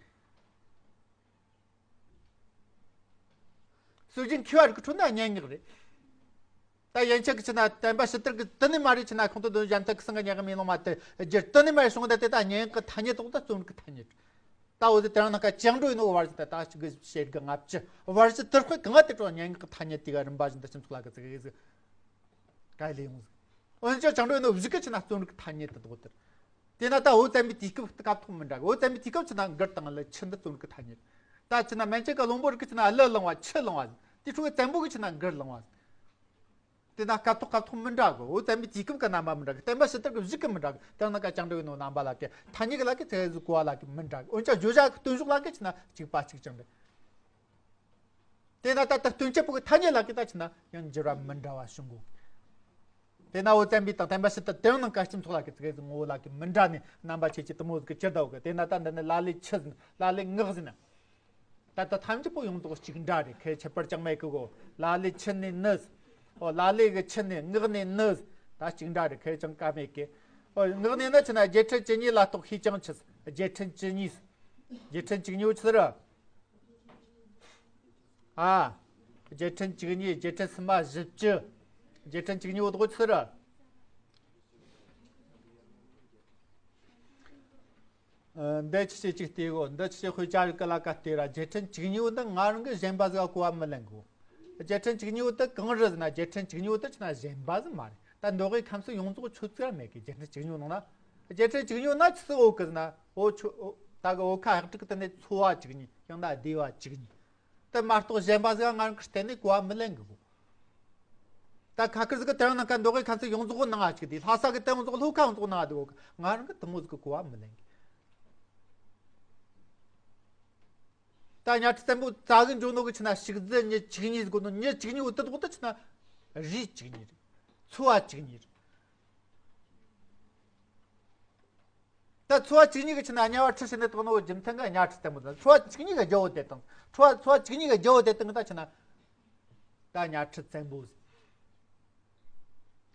སྲོལ་རྒྱུན་མཁས་པ་རིགས་ཀྱི་ཁྲོད་ན་སྙན་ངག་རེད། ད་ཡན་ཆད་ཀྱི་ཆི་ན་བསྟན་པ་ཕྱི་དར་གི་དུ་ནི་མ་རེད། ཆི་ན་ཁོང་དུ་འདོན་གཞན་དག་གི་སང་གི་སྙན་ངག་མེ་ལོང་མ་དེ་རྒྱུར་དུ་ནི་མ་རེད་བྱུང་། ད་དེ་ད་སྙན་ངག་གི་ཐ་སྙད་དོག་ད་རྩོམ་རིག་གི་ཐ་སྙད་རེད། ད་འོ་དེ་དེ་རིང་ནི་ཀ་བཅིངས་འགྲོལ་ཡིན་ནོ་བར་ཞིག་ད་ད་ཅིག་གི་ཞེ་གི་ལྔ་བཅུ་བར་ཞིག་དུར་ཁོས་གང་དེ་འཕྲོ་སྙན་ངག་གི་ཐ་སྙད་དེ་ག་རིམ་པ་བཞིན་དུ་སྤྱི་ཚོགས་ལ་གི་ཚིག་གི་ཟིག་ག་ལས་ཡོང་ཟིག་འོན་ཀྱང་བཅིངས་འགྲོལ་ཡིན་ནོ་བཞི་གི་ཆི་ན་རྩོམ་རིག་གི་ཐ་སྙད་དུ་དོག་དེར། དེ་ན་ད་འོ་བཙན་པོའི་དུས་སྐབས་སྐབས་ཐོག་མི་འདྲ་གི། འོ་བཙན་པོའི་དུས་སྐབས་ཆི་ན་གིར་དང་ལི་ཆི་འདི་རྩོམ་རིག་གི་ཐ་སྙད། ད་ཆི་ན་མན་ཆད་ཀ་བློན་པོ་རིགས་ཀྱི་ཆི་ན་ལི་ལང་བ་ཆི་ལང་བ་ཟིག་དེ་འཕྲོ་གི་བཙན་པོ་གི་ཆི་ན་གིར་ལང་བ་ཟིག་དེ་ན་སྐབས་ཐོག་སྐབས་ཐོག་མི་འདྲ་གི། འོ་བཙན་པོའི་དུས་སྐབས་ཀྱི་རྣམ་པ་མི་འདྲ་གི། བསྟན་པ་ཕྱི་དར་གི་གཞུག་གི་མི་འདྲ་གི། དེ་ན་ཀ་བཅིངས་འགྲོལ་ཡིན་ནོ་རྣམ་པ་ལ་གི་ཐ་སྙད་གི་ལ་གི་ཚེ་ཟིག་གོ་བ་ལ་གི་མི་འདྲ་གི། འོན་ཀྱང་བརྗོད་བྱ་གི་སྟོན་ཕྱོགས་ལ་གི་ཆི་ན་གཅིག་པ་གཅིག་རྐྱང་རེད། དེ་ན་ད་ལྟ་སྟོན་བྱེད་པོ་གི་ཐ་སྙད་ལ་གི་ད་ཆི་ན་ཡང་འགྱུར་བ་མི་འདྲ་བ་བྱུང་གོ། དེ་ན་འོ་བཙན་པོའི་དང་བསྟན་པ་ཕྱི་དར་དེ་རིང་ནང་ཀ་སྤྱི་ཚོགས་ལ་གི་ཚིག་གི་ངོ་བོ་ལ་གི་མི་འདྲ་ནི་རྣམ་པ་ཆེ་ཆེ་དུ་མོ་ཟིག་གི་ཅི་ཟླ་བོ་གི། དེ་ན་ད་འདི་ནི་ལ་ལས་ཆི་ཟིན་ལ་ལས་ངག་ཟིན་ན། ད་ལྟ་ཐམས་ཅད་པོ་ཡོངས་རྫོགས་གཅིག་འདྲ་རེད། ཁེ་ཁྱད་པར་ཅང་མེད་གི་གོ། ལ་ལས་ཆི་ནས་ནི་ཟིན། འོ་ལ་ལས་གི་ཆི་ནས་ངག་ནས་ནི་ཟིན་ད་གཅིག་འདྲ་རེད། ཁེ་ཅང་ཀ་མེད་གི། འོ་ངག་ནས་ནི་ཆི་ན་རྒྱལ་ཕྲན་བཅུ་གཉིས་ལ་གཏོགས་ཤས་ཀྱང་ཆི་ཟིན། རྒྱལ་ཕྲན་བཅུ་གཉིས་ཟིན། རྒྱལ་ཕྲན་བཅུ་གཉིས་པོ་ཆི་རེད། ཨ། རྒྱལ་ཕྲན་བཅུ་གཉིས། རྒྱལ་ཕྲན་སུམ་པ་བཞི་བཅུ། རྒྱལ་ཕྲན་བཅུ་གཉིས་པོ་དགོས་ཚུལ་རེད། ཨ། འདི་ཆི་ཆི་གཅིག་བལྟས་གོ། འདི་ཆི་ཆི་དཔེ་ཆ་རིག་གི་ལ་ཀ་བལྟས་ར། རྒྱལ་ཕྲན་བཅུ་གཉིས་པོ་འདི་ང་རང་གི་གཞན་པ་ཟིག་ག་གོ་བ་མི་ལེན་གོ། རྒྱལ་ཕྲན་བཅུ་གཉིས་པོ་འདི་གང་རེད་ཟེར་ན། རྒྱལ་ཕྲན་བཅུ་གཉིས་པོ་འདི་ཆི་ན་གཞན་པ་ཟིག་མ་རེད། ད་མདོ་དབུས་ཁམས་གསུམ་ཡོངས་རྫོགས་ཆོད་ཚུལ་མེད་གི། རྒྱལ་ཕྲན་བཅུ་གཉིས་པོ་ནང་ན། རྒྱལ་ཕྲན་བཅུ་གཉིས་པོ་ན་ཆི་ཟིག་ཡོད་གི་ཟེར་ན། འོ་ཆོ་འོ་ད་གི་འོ་ཁ་ཧག་ཀྲིག་གི་སྟེང་ནས་འཚོ་བ་བཅུ་གཉིས། ཡང་ན་སྡེ་བ་བཅུ་གཉིས། དེ་མ་གཏོགས་གཞན་པ་ཟིག་ང་རང་གི་གཏན་ནས་གོ་བ་མི་ལེན་གི་གོ། ད་ཁ་ཁེར་ཟིག་གི་དེ་རིང་ནང་ཀ་མདོ་དབུས་ཁམས་གསུམ་ཡོངས་རྫོགས་ནང་ང་ཅིག་དེ། ལྷ་ས་གི་དེ་ཡོངས་རྫོགས་ལྷོ་ཁ་ཡོངས་རྫོགས་ནང་ང་དེ་གོ། ང་རང་གི་དེ་མོ་ཟིག་གི་གོ་བ་མི་ལེན་གི། ད་གཉའ་ཁྲི་བཙན་པོ་རྩ་གི་འཇོག་ནོ་གི་ཆི་ན་ཕྱུགས་རྫི་མྱི་བཅུ་གཉིས་ཟིག་གོ་ནོ། མྱི་བཅུ་གཉིས་པོ་དེ་དག་ད་ཆི་ན་རིགས་བཅུ་གཉིས་རེད། འཚོ་བ་བཅུ་གཉིས་རེད། ད་ཚོ་བ་བཅུ་གཉིས་ཀྱི་ཆི་ན་དམྱལ་བ་ཁྲི་ཟེར་ནས་བཏགས་ནོ་རྒྱུ་མཚན་གྱི་དམྱལ་ཁྲི་བཙན་པོ་ཟེར། ཚོ་བ་བཅུ་གཉིས་ཀྱི་རྒྱལ་པོ་དེ་དང་། ཚོ་བ་ཚོ་བ་བཅུ་གཉིས་ཀྱི་རྒྱལ་པོ་དེ་དང་ད་ཆི་ན། ད་དམྱལ་ཁྲི་བཙན་པོ་ཟེར།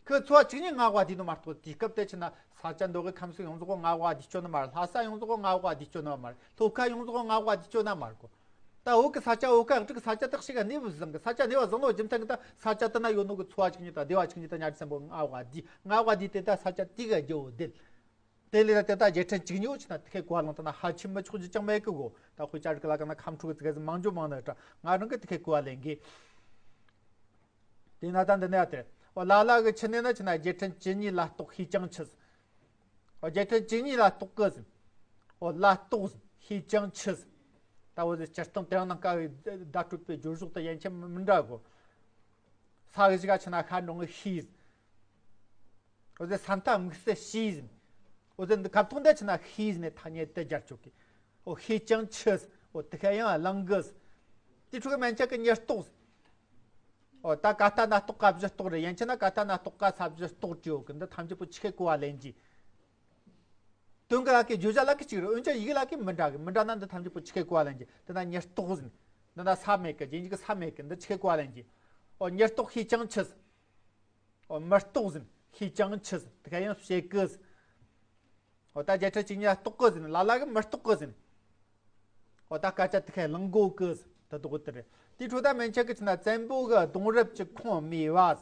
ཁོས་ཚོ་བ་བཅུ་གཉིས་མངའ་དབང་བསྡུས་ནོ་མ་གཏོགས། དུས་སྐབས་དེ་ཆི་ན་ས་སྐྱ་མདོ་དབུས་ཁམས་གསུམ་ཡོངས་རྫོགས་མངའ་དབང་བསྡུས་བཅུག་ནི་མ་རེད། ལྷ་ས་ཡོངས་རྫོགས་མངའ་དབང་བསྡུས་བཅུག་ནི་མ་རེད། ལྷོ་ཁ་ཡོངས་རྫོགས་མངའ་དབང་བསྡུས་བཅུག་ནི་མ་རེད་གོ། ད་འོག་གི་ས་སྐྱ། འོག་གི་འབྲུག་གི་ས་སྐྱ་དག་ཞིག་ག་གནས་བབ་བཟང་གི། ས་སྐྱ་གནས་བབ་བཟང་ནོ་རྒྱུ་མཚན་གྱི་ད་ས་སྐྱ་དེ་ན་ཡོད་ནོ་གི་ཚོ་བ་བཅུ་གཉིས་དང་སྡེ་བ་བཅུ་གཉིས་དང་དམྱལ་ཁྲི་བཙན་པོ་མངའ་དབང་བསྡུས། མངའ་དབང་བསྡུས་ཏེ་ད་ས་སྐྱ་དེ་གི་རྒྱལ་པོ་བསྡད། དེ་ལས་ད་དེ་ད་རྒྱལ་ཕྲན་བཅུ་གཉིས་འོ་ཆི་ན་དེ་ཁའི་གོ་བ་ལོན་ད་ན་ཧ་ཆི་མི་ཆོག་རྒྱུ་ཅང་མེད་གི་གོ། ད་དཔེ་ཆ་རིག་ལ་ཀ་ན་ཁམས་ཕྲུག་གི་ཙི་གེ་ཟིག་མང་རྒྱུ་མང་ནི་ད་ང་རང་གི་དེ་ཁའི་གོ་བ་ལེན་གི། དེ་ན་ད་འདི་ནས་ཡ་དེ། འོ་ལ་ལ་གི་ཆི་ནས་ན་ཆི་ན་རྒྱལ་ཕྲན་བཅུ་གཉིས་ལ་གཏོགས་ཤས་ཅང་ཆི་ཟིག་འོ་རྒྱལ་ཕྲན་བཅུ་གཉིས་ལ་གཏོགས་གི་ཟིག་འོ་ལ་གཏོགས་ཟིག་ཤས་ཅང་ཆི་ཟིག་ད་འོ་ཟིག་སྤྱིར་བཏང་དེ་རིང་ནངས་ཀ་གི་བརྡ་སྤྲོད་པའི་སྦྱོར་བྱེད་དེ་ཡན་ཆད་མི་འདྲ་གོ། ས་གི་ཞིག་ག་ཆི་ན་ཤ་འགྲོ་ངི་ཤས་ཟིག་འོ་ཟིག་ས་མཐའ་དམིགས་བསལ་ཤས་ཟིག་འོ་ཟིག་འདི་ཁ་ཐོག་འདི་ཆི་ན་ཤས་ཟིག་ནས་ཐ་སྙད་དེ་སྦྱར་ཆོག་གི། འོ་ཤས་ཅང་ཆི་ཟིག་འོ་དེ་ཁ་ཡང་གླང་གི་ཟིག་དེ་ཕྲུ་གུ་མན་ཆད་གི་ཉི་སྟོག་ཟིག་འོ་ད་ཀ་ཏ་ན་སྟོག་ག་བཞི་སྟོག་རེད། ཡན་ཆད་ན་ཀ་ཏ་ན་སྟོག་ག་ས་བཞི་སྟོག་བྲིས་ཡོད་གི། འདི་ཐམས་ཅད་པོ་ཆི་ཁའི་གོ་བ་ལེན་གྱི། དོན་གི་ལ་ཀའི་བརྗོད་བྱ་ལ་ཀའི་གཅིག་རེད། འོན་ཀྱང་ཡི་གེ་ལ་ཀའི་མི་འདྲ་གི། མི་འདྲ་ན་འདི་ཐམས་ཅད་པོ་ཆི་ཁའི་གོ་བ་ལེན་གྱི། དེ་ན་ཉི་སྟོག་ཟིག་འདི་ན་ས་མེད་གི། རྗེས་འཇུག་གི་ས་མེད་གི། འདི་ཆི་ཁའི་གོ་བ་ལེན་གྱི། འོ་ཉི་སྟོག་ཤས་ཅང་ཆི་ཟིག་འོ་མི་སྟོག་ཟིག་ཤས་ཅང་ཆི་ཟིག་དེ་ཁ་ཡང་བྱེད་གི་ཟིག་འོ་ད་རྒྱལ་ཕྲན་བཅུ་གཉིས་ལ་གཏོགས་གི་ཟིག་ལ་ལ་གི་མི་སྟོག་གི་ཟིག་འོ་ད་སྐད་ཆ་དེ་ཁའི་གླང་གོ་གི་ཟིག་དེ་དོག་དེ་རེད། དེའི་འཕྲོ་ད་མན་ཆད་གི་ཆི་ན་བཙན་པོ་གི་གདུང་རབས་ཀྱི་ཁོངས་སྨྲས་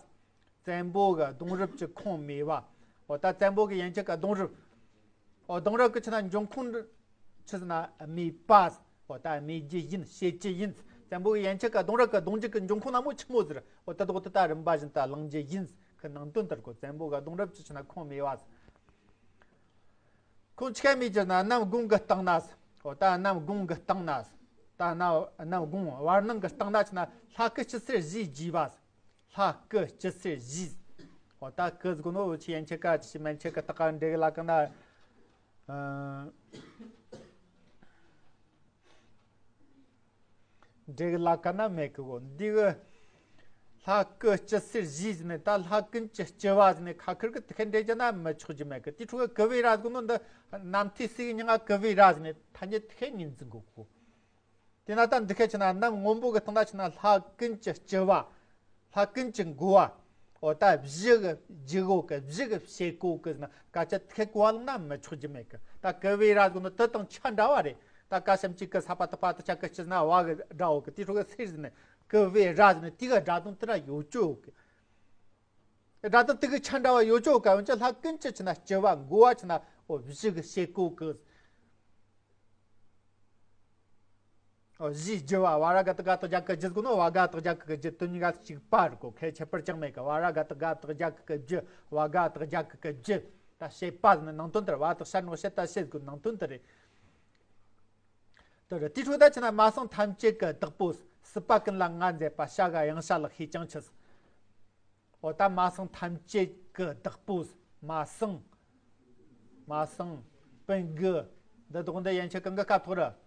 པ་ཟིག་བཙན་པོ་གི་གདུང་རབས་ཀྱི་ཁོངས་སྨྲས་པ། འོ་ད་བཙན་པོ་གི་ཡན་ཆད་གི་གདུང་རབས། འོ་གདུང་རབས་གི་ཆི་ན་འབྱུང་ཁུངས་ཆི་ཟེར་ན་སྨྲས་པ་ཟིག་འོ་ད་སྨྲས་རྒྱུ་ཡིན། བཤད་རྒྱུ་ཡིན། བཙན་པོ་གི་ཡན་ཆད་གི་གདུང་རབས་གི་གདུང་རྒྱུད་གི་འབྱུང་ཁུངས་ན་མོ་ཆི་མོ་ཟིག་འོ་ད་དོག་དེ་ད་རིམ་པ་བཞིན་ད་གླེང་རྒྱུ་ཡིན་ཟིག་ཁི་ནང་དོན་དེ་རེད་གོ། བཙན་པོ་གི་གདུང་རབས་ཀྱི་ཆི་ན་ཁོངས་སྨྲས་པ་ཟིག་ཁོང་ཆི་ཁ་སྨྲས་རྒྱུ་ན་གནམ་དགུང་གི་སྟེང་ན་ཟིག་འོ་ད་གནམ་དགུང་གི་སྟེང་ན་ཟིག་ད་གནམ་གནམ་དགུང་བར་སྣང་གི་སྟེང་ན་ཆི་ན་ལྷ་སྐུ་སྤྱི་སེར་བཞིས་བརྒྱན་པ་ཟིག་ལྷ་སྐུ་སྤྱི་སེར་བཞི། འོ་ད་སྐུ་ཟེར་གོ་ནོ་འུ་ཆི་ཡན་ཆད་ཀ་ཆི་མན་ཆད་ཀ་ད་ག་འགྲེལ་ལ་ཀ་ན། ཨ། འགྲེལ་ལ་ཀ་ན་མེད་གི་གོ། འདི་གི་ལྷ་སྐུ་སྤྱི་སེར་བཞི་ཟེར་ནས་ད་ལྷ་ཀུན་གྱི་སྤྱི་བ་ཟེར་ནས་ཁ་ཁེར་གི་དེ་ཁ་འགྲེལ་རྒྱུ་ན་མི་ཆོག་རྒྱུ་མེད་གི། དེའི་འཕྲོ་གི་ཀུ་བེ་ར་ཟེར་གོ་ནོ་འདི་རྣམ་ཐོས་སྲས་ཀྱི་མྱིང་ང་ཀུ་བེ་ར་ཟེར་ནས་ཐ་སྙད་དེ་ཁ་ངོས་འཛིན་གོ་གོ། དེ་ན་ད་འདི་ཁ་ཆི་ན་གནམ་སྔོན་པོ་གི་སྟེང་ན་ཆི་ན་ལྷ་ཀུན་གྱི་སྤྱི་བ། ལྷ་ཀུན་གྱི་མགོ་བ། འོ་ད་བཞི་གི་བཞི་གོ་གི། བཞི་གི་བྱེད་གོ་གི་ཟེར་ན་སྐད་ཆ་དེ་ཁ་གོ་བ་ལོན་ན་མི་ཆོག་རྒྱུ་མེད་གི། ད་ཀུ་བེ་ར་ཟེར་གོ་ནོ་དེ་དང་ཆ་འདྲ་བ་རེད། ད་ཀ་ཤམ་གཅིག་གི་ས་པ་ཏི་པ་ཏི་ཆ་གི་སྤྱི་ཟེར་ན་བ་གི་སྒྲ་འོ་གི། དེའི་འཕྲོ་གི་སེར་ཟེར་ནས་ཀུ་བེ་ར་ཟེར་ནས་དེ་གི་སྒྲ་དོན་དེ་འདྲ་ཡོད་ཅོ་གི། སྒྲ་དོན་དེ་གི་ཆ་འདྲ་བ་ཡོད་ཅོ་ག་འོན་ཀྱང་ལྷ་ཀུན་གྱི་ཆི་ན་སྤྱི་བ་མགོ་བ་ཆི་ན་འོ་བཞི་གི་བྱེད་གོ་གི། འོ་བཞིའི་རྒྱུ་བ། བ་ར་ག་བཏགས་ག་བཏགས་རྒྱ་གི་རྒྱུ་ཟེར་གོ་ནོ། བ་ག་བཏགས་རྒྱ་གི་གི་རྒྱུ་དོན་གཉིས་ཀ་གཅིག་པ་རེད་གོ། ཁྱད་ཁྱད་པར་ཅང་མེད་གི། བ་ར་ག་བཏགས་ག་བཏགས་རྒྱ་གི་གི་རྒྱུ། བ་ག་བཏགས་རྒྱ་གི་གི་རྒྱུ། ད་བྱེད་པ་ཟེར་ནི་ནང་དོན་དེ་རེད། བ་དང་ཤ་འགྲེང་བུ་བྱེད་ད་བྱེད་ཟེར་གོ་ནང་དོན་དེ་རེད། དེ་རེད། དེའི་འཕྲོ་ད་ཆི་ན་མ་སངས་ཐམས་ཅད་ཀྱི་བདག་པོ། སྲིད་པ་ཀུན་ལ་མངའ་མཛད་པ། བྱ་དགའ་གཡང་ཆ་ལག་ཤས་ཅང་ཆི། འོ་ད་མ་སངས་ཐམས་ཅད་ཀྱི་བདག་པོ། མ་སངས། མ་སངས་པིན་གི། འདི་དོག་འདི་ཡན་ཆད་གང་གི་སྐབས་ཐོག་རེད།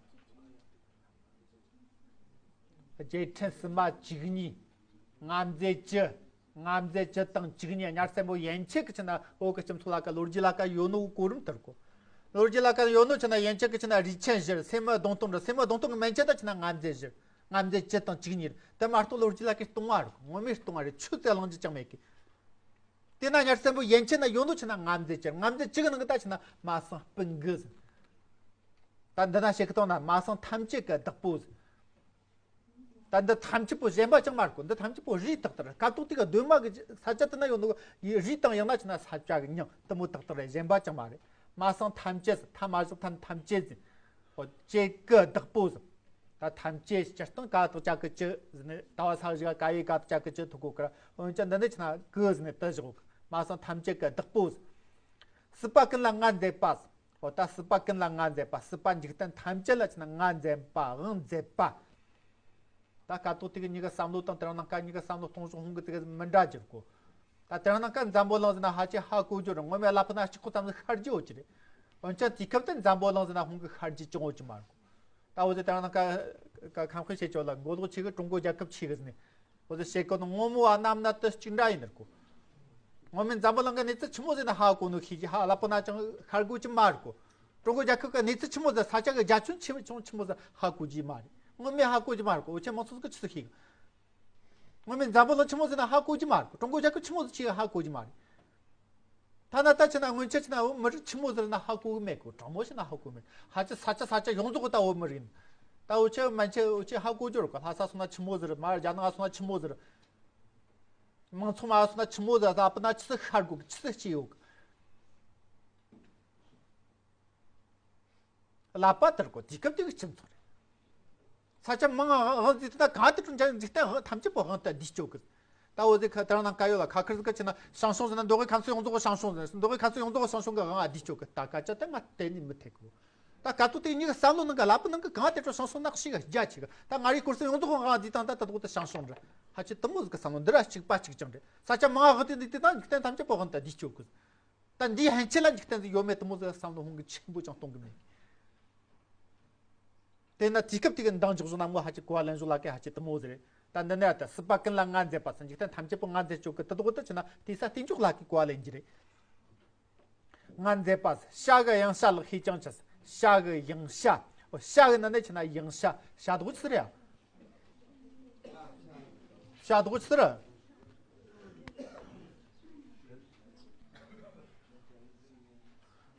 རྒྱལ་ཕྲན་སྲིད་མ་བཅུ་གཉིས། མངའ་མཛད་བཅུ། མངའ་མཛད་བཅུ་དང་བཅུ་གཉིས། དམྱལ་བཙན་པོ་ཡན་ཆད་ཀྱི་ཆི་ན་བོད་ཀྱི་སྤྱི་ཚོགས་ལ་ཀ་ལོ་རྒྱུས་ལ་ཀ་ཡོད་ནོ་གོ་རིམ་དེ་རེད་གོ། ལོ་རྒྱུས་ལ་ཀ་ཡོད་ནོ་ཆི་ན་ཡན་ཆད་ཀྱི་ཆི་ན་རིགས་ཆེན་བཞི་རེད། སེ་མོ་གདུང་སྟོང་རེད། སེ་མོ་གདུང་སྟོང་གི་མན་ཆད་ད་ཆི་ན་མངའ་མཛད་བཞི། མངའ་མཛད་བཅུ་དང་བཅུ་གཉིས་རེད། དེ་མ་གཏོགས་ལོ་རྒྱུས་ལ་ཀའི་སྟོང་བ་རེད། ངོ་མའི་སྟོང་བ་རེད། ཆུ་ཚད་གླེང་རྒྱུ་ཅང་མེད་གི། དེ་ན་དམྱལ་བཙན་པོ་ཡན་ཆད་ན་ཡོད་ནོ་ཆི་ན་མངའ་མཛད་བཅུ། མངའ་མཛད་བཅུ་གི་ནང་གི་ད་ཆི་ན་མ་སངས་པིན་གི་ཟེར། ད་འདི་ན་བཤད་གི་སྟོང་ན་མ་སངས་ཐམས་ཅད་ཀྱི་བདག་པོ་ཟེར། ད་འདི་ཐམས་ཅད་པོ་གཞན་པ་ཅང་མ་རེད་གོ། འདི་ཐམས་ཅད་པོ་རིགས་བཏགས་དེ་རེད། སྐབས་ཐོག་དེ་ག་གདོད་མ་གི་ས་ཆ་དེ་ན་ཡོད་ནོ་གི་རིགས་དང་ཡང་ན་ཆི་ན་ས་ཆ་གི་མྱིང་དེ་མོ་བཏགས་དེ་རེད། གཞན་པ་ཅང་མ་རེད། མ་སངས་ཐམས་ཅད་ཟེར། ཐ་མ་བཞག་ཐམས་ཐམས་ཅད་ཟེར། འོ་ཅད་ཀྱི་བདག་པོ་ཟེར། ད་ཐམས་ཅད་སྤྱིར་བཏང་ཀ་བཏགས་ཀྱ་གི་ཀྱི་ཟེར་ནས་ད་བ་ས་གཞི་ག་ཀ་ཡི་ཀ་བཏགས་ཀྱ་གི་ཀྱི་ཐུག་གོ་ཀ་ར། འོན་ཀྱང་འདི་ནི་ཆི་ན་གི་ཟེར་ནས་དེ་བཞག་གོ། མ་སངས་ཐམས་ཅད་ཀྱི་བདག་པོ་ཟེར། སྲིད་པ་ཀུན་ལ་མངའ་མཛད་པ་ཟེར། འོ་ད་སྲིད་པ་ཀུན་ལ་མངའ་མཛད་པ། སྲིད་པ་འཇིག་རྟེན་ཐམས་ཅད་ལ་ཆི་ན་མངའ་མཛད་པ། དབང་མཛད་པ། ད་སྐབས་ཐོག་དེ་གི་མྱི་གི་བསམ་བློ་དང་དེ་རིང་ནངས་ཀ་མྱི་གི་བསམ་བློ་གཏོང་ཕྱོགས་ཧོང་གི་དེ་གི་མི་འདྲ་གྱུར་གོ། ད་དེ་རིང་ནངས་ཀ་འཛམ་བུ་གླིང་ཟེར་ན་ཧ་ཅང་ཧ་གོ་རྒྱུ་རེད། ངོ་མའི་གླ་ཕོགས་ན་གཅིག་པོ་ཙམ་ཟིག་ཤར་རྒྱུ་ཡོད་ཀྱི་རེད། འོན་ཀྱང་དུས་སྐབས་དེ་འཛམ་བུ་གླིང་ཟེར་ན་ཧོང་གི་ཤར་རྒྱུ་ཅང་ཡོད་ཀྱི་མ་རེད་གོ། ད་འོ་ཟེར་དེ་རིང་ནངས་ཀ་ཁམས་ཁུལ་བྱེད་ཆོག་ལ་མགོ་ལོག་ཆེ་གི་ཀྲུང་གོ་རྒྱལ་ཁབ་ཆེ་གི་ཟེར་ནས། འོ་ཟེར་བཤད་གོ་ནོ་ངོ་མ་བ་རྣམས་ན་དེ་གཅིག་འདྲ་ཡིན་ནི་རེད་གོ། ངོ་མའི་འཛམ་བུ་གླིང་གི་གནས་ཚུལ་ཆི་མོ་ཟེར་ན་ཧ་གོ་ནོ་ཤེས་ཀྱི་ཧ་གླ་ཕོགས་ན་ཅང་ཤར་དགོས་ཀྱི་མ་རེད་གོ། ཀྲུང་གོ་རྒྱལ་ཁབ་ཀྱི་གནས་ཚུལ་ཆི་མོ་ཟིག་ས་ཆ་གི་རྒྱ་ཁྱོན་ཆེ་ཆུང་ཆི་མོ་ཟིག་ཧ་གོ་རྒྱུ་མ་རེད། ངོ་མས་ཧ་གོ་རྒྱུ་མ་རེད་གོ། འུ་ཆོ་མང་ཚོགས་ཀྱིས་ཆི་ཟིག་ཤེས་གི། ངོ་མས་འཛམ་བུ་གླིང་ཆི་མོ་ཟིག་ན་ཧ་གོ་རྒྱུ་མ་རེད་གོ། ཀྲུང་གོ་རྒྱལ་ཁབ་ཆི་མོ་ཟིག་ཆེ་གི་ཧ་གོ་རྒྱུ་མ་རེད། ཐ་ན་ད་ཆི་ན་སྔོན་ཆད་ཆི་ན་བོད་མི་རིགས་ཆི་མོ་ཟིག་ན་ཧ་གོ་གི་མེད་གོ། གྲངས་མང་ཞིག་ན་ཧ་གོ་གི་མེད། ཧ་ཅི་ས་ཆ་ས་ཆ་ཡོངས་རྫོགས་གི་ད་བོད་མི་རིགས་ཡིན། ད་འུ་ཆོ་མན་ཆད་འུ་ཆོས་ཧ་གོ་རྒྱུ་རེད་གོ། ལྷ་ས་སོང་ན་ཆི་མོ་ཟིག་རེད། མར་རྒྱ་ནག་སོང་ན་ཆི་མོ་ཟིག་རེད། མང་ཚོགས་མ་སོང་ན་ཆི་མོ་ཟིག་རེད། ད་བོད་ན་ཆི་ཟིག་ཤར་གོ་གི། ཆི་ཟིག་སྐྱེས་ཡོད་གི། ཀླད་པ་དེར་གོ། དུས་སྐབས་དེ་གི་སྤྱི་ཚོགས་རེད། ས་ཆ་མང་ང་དབང་འཛིན་ད་གང་དུ་འགྲོ་འཇིག་རྟེན་དབང་ཐམས་ཅད་པོ་དབང་དུ་བསྡུས་ཆོག་གི། ད་འོ་ཟེ་ཁ་དེ་རང་ནང་ག་ཡོད་ལ། ཁ་ཁར་ཟིག་ག་ཆི་ན་ཞང་ཞུང་ཟེར་ན། མདོ་དབུས་ཁམས་གསུམ་ཡོངས་རྫོགས་ཞང་ཞུང་ཟེར། མདོ་དབུས་ཁམས་གསུམ་ཡོངས་རྫོགས་ཞང་ཞུང་གི་དབང་བསྡུས་ཆོག་གི། ད་སྐད་ཆ་དེ་ང་གཏན་ནས་མི་འཐད་གི། ད་ག་ཚོད་དེ་ཉིད་བསམ་བློ་ནང་གི་ཀླད་པ་ནང་གི་གང་དེ་འགྲོ་ཞང་ཞུང་ནང་ཞིག་རྒྱ་ཆེ་གི། ད་ང་རའི་སྐོར་གསུམ་ཡོངས་རྫོགས་དབང་བསྡུས་དང་ད་ད་དོག་ད་ཞང་ཞུང་རེད། ཧ་ཅི་དེ་མོ་ཟིག་གི་བསམ་བློ་འདི་ར་གཅིག་པ་གཅིག་རྐྱང་རེད། ས་ཆ་མང་ང་དབང་དུ་བསྡུས་དེ་ད་འཇིག་རྟེན་ཐམས་ཅད་པོ་དབང་དུ་བསྡུས་ཆོག་གི། ད་འདིའི་ཕན་ཆད་ལ་འཇིག་རྟེན་ཟིག་ཡོད་མེད་དེ་མོ་ཟིག་བསམ་བློ་ཧོང་གི་ཆེན་པོ་ཅང་གཏོང་གི་མེད། དེས་ན་དུས་སྐབས་དེ་གི་འདང་རྒྱག་བཟོ་ན་མོ་ཧ་ཅི་གོ་བ་ལེན་བཟོ་ལ་ཀའི་ཧ་ཅི་དེ་མོ་ཟིག་རེད། ད་འདི་ནས་ད་སྲིད་པ་ཀུན་ལ་ང་མཛད་པ་ཟེར། འཇིག་རྟེན་ཐམས་ཅད་པོ་ང་མཛད་ཆོག་གི། དེ་དོག་ད་ཆི་ན་དེ་ས་སྟེང་འཇོག་ལ་ཀའི་གོ་བ་ལེན་གྱི་རེད། ང་མཛད་པ་ཟེར། ཤ་གི་གཡང་ཤ་ལག་ཤེས་ཀྱང་ཆི་ཟེར། ཤ་གི་གཡང་ཤ། ཨོ་ཤ་གི་ནང་ནས་ཆི་ན་གཡང་ཤ། ཤ་དོག་ཆི་ཟིག་རེད་ཡ། ཤ་དོག་ཆི་ཟིག་རེད།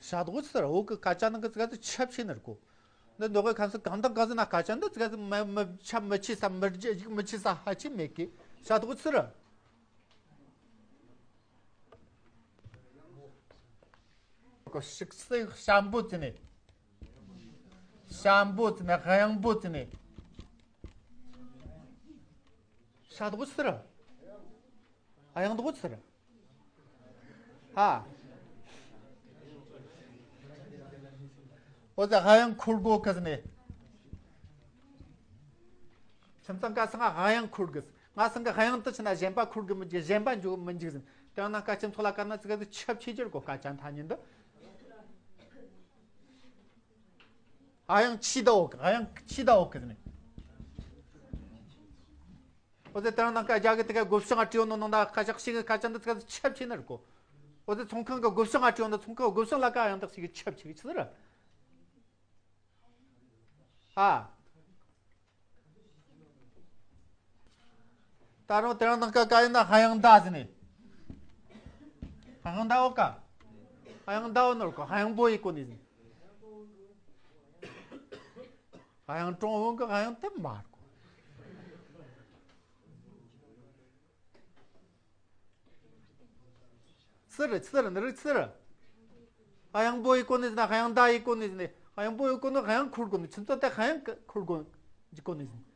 ཤ་དོག་ཆི་ཟིག་རེད། བོད་གི་སྐད་ཆ་ནང་གི་ཙི་ག་ཙི་ཆབ་ཆེ་ནི་རེད་གོ། འདི་མདོ་དབུས་ཁམས་གསུམ་གང་དང་གང་ཟིག་ན་སྐད་ཆ་འདི་ཙི་ག་ཙི་མི་མི་ཆ་མི་ཆེ་ས། མི་རྒྱ་ཡིག་མི་ཆེ་ས་ཧ་ཅི་མེད་གི། ཤ་དོག་ཆི་ཟིག་རེད། གོ་ཤིག་སེ་ཤམ་པོ་ཙི་ནས། ཤམ་པོ་ཙི་ནས་གཡང་པོ་ཙི་ནས། ཤ་དོག་ཆི་ཟིག་རེད། གཡང་དོག་ཆི་ཟིག་རེད། ཧ། འོ་ཙི་གཡང་འཁོར་གོ་གི་ཟེར་ནས། ཁྱིམ་ཚང་ག་སང་ང་གཡང་འཁོར་གི་ཟེར། ང་སང་གི་གཡང་དུ་ཆི་ན་གཞན་པ་འཁོར་གི་མི་འཇུག་གཞན་པ་འཇུག་མི་འཇུག་ཟེར། དེ་ཡང་ན་ཀ་ཁྱིམ་ཚང་ལ་ཀ་ན་ཙི་ག་ཙི་ཆབ་ཆེ་རྒྱུ་རེད་གོ། ཀ་ཅན་ཐ་ཉིན་འདི། གཡང་ཆི་ད་འོག་གི། གཡང་ཆི་ད་འོག་གི་ཟེར་ནས། འོ་ཙི་དེ་རང་ནང་ཀ་རྒྱ་གི་དེ་ག་སྒོ་བྱང་ང་བྲིས་ཡོད་ནོ་ནང་ད་ཁ་ཤག་ཤིག་གི་ཁ་ཅན་འདི་ཙི་ག་ཆབ་ཆེ་ནི་རེད་གོ། འོ་ཙི་ཚོང་ཁང་གི་སྒོ་བྱང་ང་བྲིས་ཡོད་ནོ་ཚོང་ཁང་སྒོ་བྱང་ལ་ཀ་གཡང་དག་ཞིག་གི་ཆབ་ཆེ་གི་ཆི་ཟིག་རེད། ཨ། ད་རུང་དེ་རང་ནང་ཀ་ཀ་ཡིན་ན་གཡང་མདའ་ཟེར་ནས། གཡང་མདའ་འོག་ག། གཡང་མདའ་འོག་ནོར་གོ། གཡང་པོ་ཡི་གོ་ནས་ཟེར། གཡང་ཀྲོང་འོང་གི་གཡང་དེ་མ་རེད་གོ། ཆི་རེད། ཆི་རེད། འདི་རིགས་ཆི་རེད། གཡང་པོ་ཡི་གོ་ནས་ཟེར་ན་གཡང་མདའ་ཡི་གོ་ནས་ཟེར་ནས། གཡང་པོ་ཡི་གོ་ནས་གཡང་འཁོར་གོ་ནས། ཁྱིམ་ཚང་དེ་གཡང་འཁོར་གོ་གོ་ནས་ཟེར་ནས།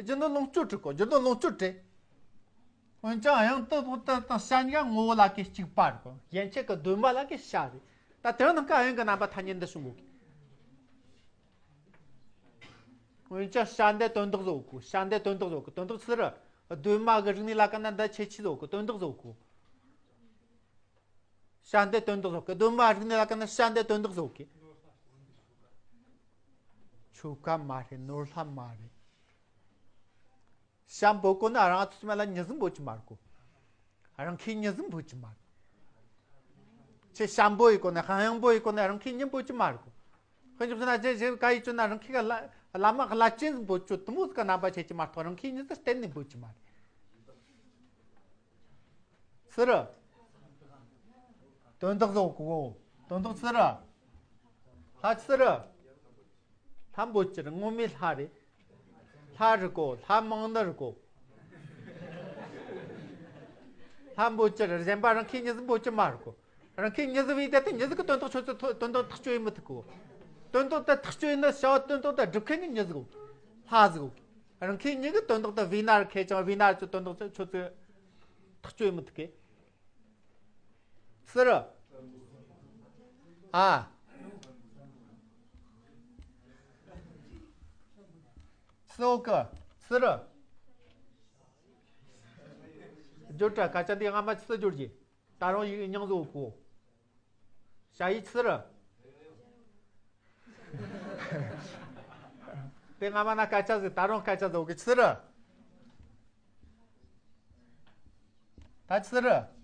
རྒྱུ་ནོར་ལོངས་སྤྱོད་བྲིས་གོ། རྒྱུ་ནོར་ལོངས་སྤྱོད་བྲིས། འོན་ཀྱང་གཡང་དེ་བོ་དེ་དང་ཤ་གཉིས་ཀ་ངོ་བོ་ལ་ཀའི་གཅིག་པ་རེད་གོ། ཡན་ཆད་ཀྱི་གདོད་མ་ལ་ཀའི་ཤ་རེད། ད་དེ་རང་ནང་ཀ་གཡང་གི་རྣམ་པ་ཐ་སྙད་འདི་བྱུང་གོ་གི། འོན་ཀྱང་ཤ་འདི་དོན་དག་བཟོ་གོ། ཤ་འདི་དོན་དག་བཟོ་གོ། དོན་དག་ཆི་རེད། གདོད་མ་གི་རིག་གནས་ལ་ཀ་ན་འདི་ཆེ་ཆེ་བཟོ་གོ། དོན་དག་བཟོ་གོ། ཤ་འདི་དོན་དག་བཟོ་གོ། གདོད་མ་རིག་གནས་ལ་ཀ་ན་ཤ་འདི་དོན་དག་བཟོ་གོ། ཆོ་ག་མ་རེད། ནོར་ལྷ་མ་རེད། ཤམ་པོ་གོ་ན་རང་ཚོ་མ་ལ་མྱི་ཟིག་འབོད་ཀྱི་མ་རེད་གོ། རང་ཁའི་མྱི་ཟིག་འབོད་ཀྱི་མ་རེད། ཁྱེད་ཤམ་པོ་ཡི་གོ་ན་གཡང་པོ་ཡི་གོ་ན་རང་ཁའི་མྱི་འབོད་ཀྱི་མ་རེད་གོ། དཔེ་འཇོག་ཟེར་ན་རྗེ་རྗེ་བཀའ་ཡི་བཅོལ་ན་རང་ཁའི་བླ་བླ་མ་བླ་ཆེན་ཟིག་འབོད་ཀྱི་དེ་མོ་ཟིག་གི་རྣམ་པ་བྱེད་ཀྱི་མ་གཏོགས་རང་ཁའི་མྱི་ཟིག་གཏན་ནས་འབོད་ཀྱི་མ་རེད། ཆི་རེད། དོན་དག་བཟོ་གོ། དོན་དག་ཆི་རེད། ལྷ་ཆི་རེད། ལྷ་འབོད་ཀྱི་རེད། ངོ་མའི་ལྷ་རེད། ལྷ་རེད་གོ། ལྷ་མང་ནི་རེད་གོ། ལྷ་འབོད་ཀྱི་རེད། གཞན་པ་རང་ཁའི་མྱི་ཟིག་འབོད་ཀྱི་མ་རེད་གོ། རང་ཁའི་མྱི་ཟིག་བས་དེ་དེ་མྱི་ཟིག་གི་དོན་དག་ཆོད་ཚོད་དོན་དག་ཐག་གཅོད་ཡེ་མི་ཐུབ་གོ། དོན་དག་དེ་ཐག་གཅོད་ཡེ་ནི་བྱ་བ་དོན་དག་དེ་སྒྲུབ་མཁན་ནི་མྱི་ཟིག་གོ། ལྷ་ཟིག་གོ། རང་ཁའི་མྱི་གི་དོན་དག་དེ་བས་ན་རེད། ཁེ་ཅང་བས་ན་རེད། ཚོད་དོན་དག་ཆོད་ཚོད་ཐག་གཅོད་ཡེ་མི་ཐུབ་གི། ཆི་རེད། ཨ། ཆི་ཟེར་གི། ཆི་རེད། བརྗོད་དྲ་སྐད་ཆ་འདི་སྔ་མ་ཆི་ཟེར་བརྗོད་རྒྱུ། ད་རུང་ཡིག་རྙིང་བཟོ་གོ། ཞ་ཡི་ཆི་རེད། དེ་སྔ་མ་ན་སྐད་ཆ་ཟིག་ད་རུང་སྐད་ཆ་ཟིག་གི། ཆི་རེད། ད་ཆི་རེད།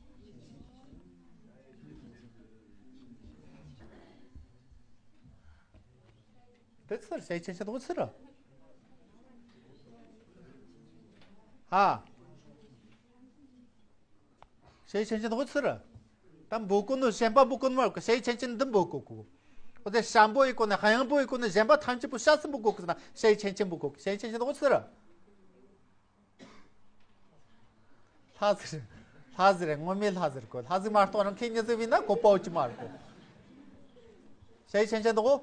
དེ་ཚུར་ཞ་ཡི་ཆན་ཆན་དགོ་ཚུར། ཧ། ཞ་ཡི་ཆན་ཆན་དགོ་ཚུར། ད་འབོད་གོ་ནོ་གཞན་པ་འབོད་གོ་ནོ་མ་རེད་གི། ཞ་ཡི་ཆན་ཆན་འདི་འབོད་གོ་གི། འོ་དེ་ཞ་འབོད་ཡི་གོ་ནས་ཧ་ཡང་འབོད་ཡི་གོ་ནས་གཞན་པ་ཐམས་ཅད་པོ་ཞ་སུ་འབོད་གོ་གི་ཟེར་ན་ཞ་ཡི་ཆན་ཆན་འབོད་གོ་གི། ཞ་ཡི་ཆན་ཆན་དགོ་ཚུར། ལྷ་ཟེར། ལྷ་ཟེར་ངོ་མས་ལྷ་ཟེར་གོ། ལྷ་ཟིག་མ་གཏོགས་རང་ཁེ་ཉི་ཟིག་བིན་ན་གོ་པའོ་ཅི་མ་རེད་གོ། ཞ་ཡི་ཆན་ཆན་དགོ།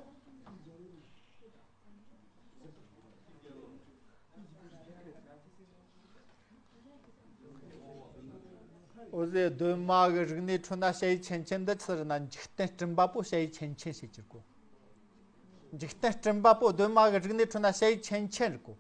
འོ་ཟེ་གདོད་མ་གི་རིག་གནས་ཁྲོད་ན་ཞ་ཡི་ཆན་ཆན་འདི་ཚུར་ན་འཇིག་རྟེན་སྤྲིན་པ་པོ་ཞ་ཡི་ཆན་ཆན་ཞེས་གྱུར་གོ། འཇིག་རྟེན་སྤྲིན་པ་པོ་གདོད་མ་གི་རིག་གནས་ཁྲོད་ན་ཞ་ཡི་ཆན་ཆན་རེད་གོ།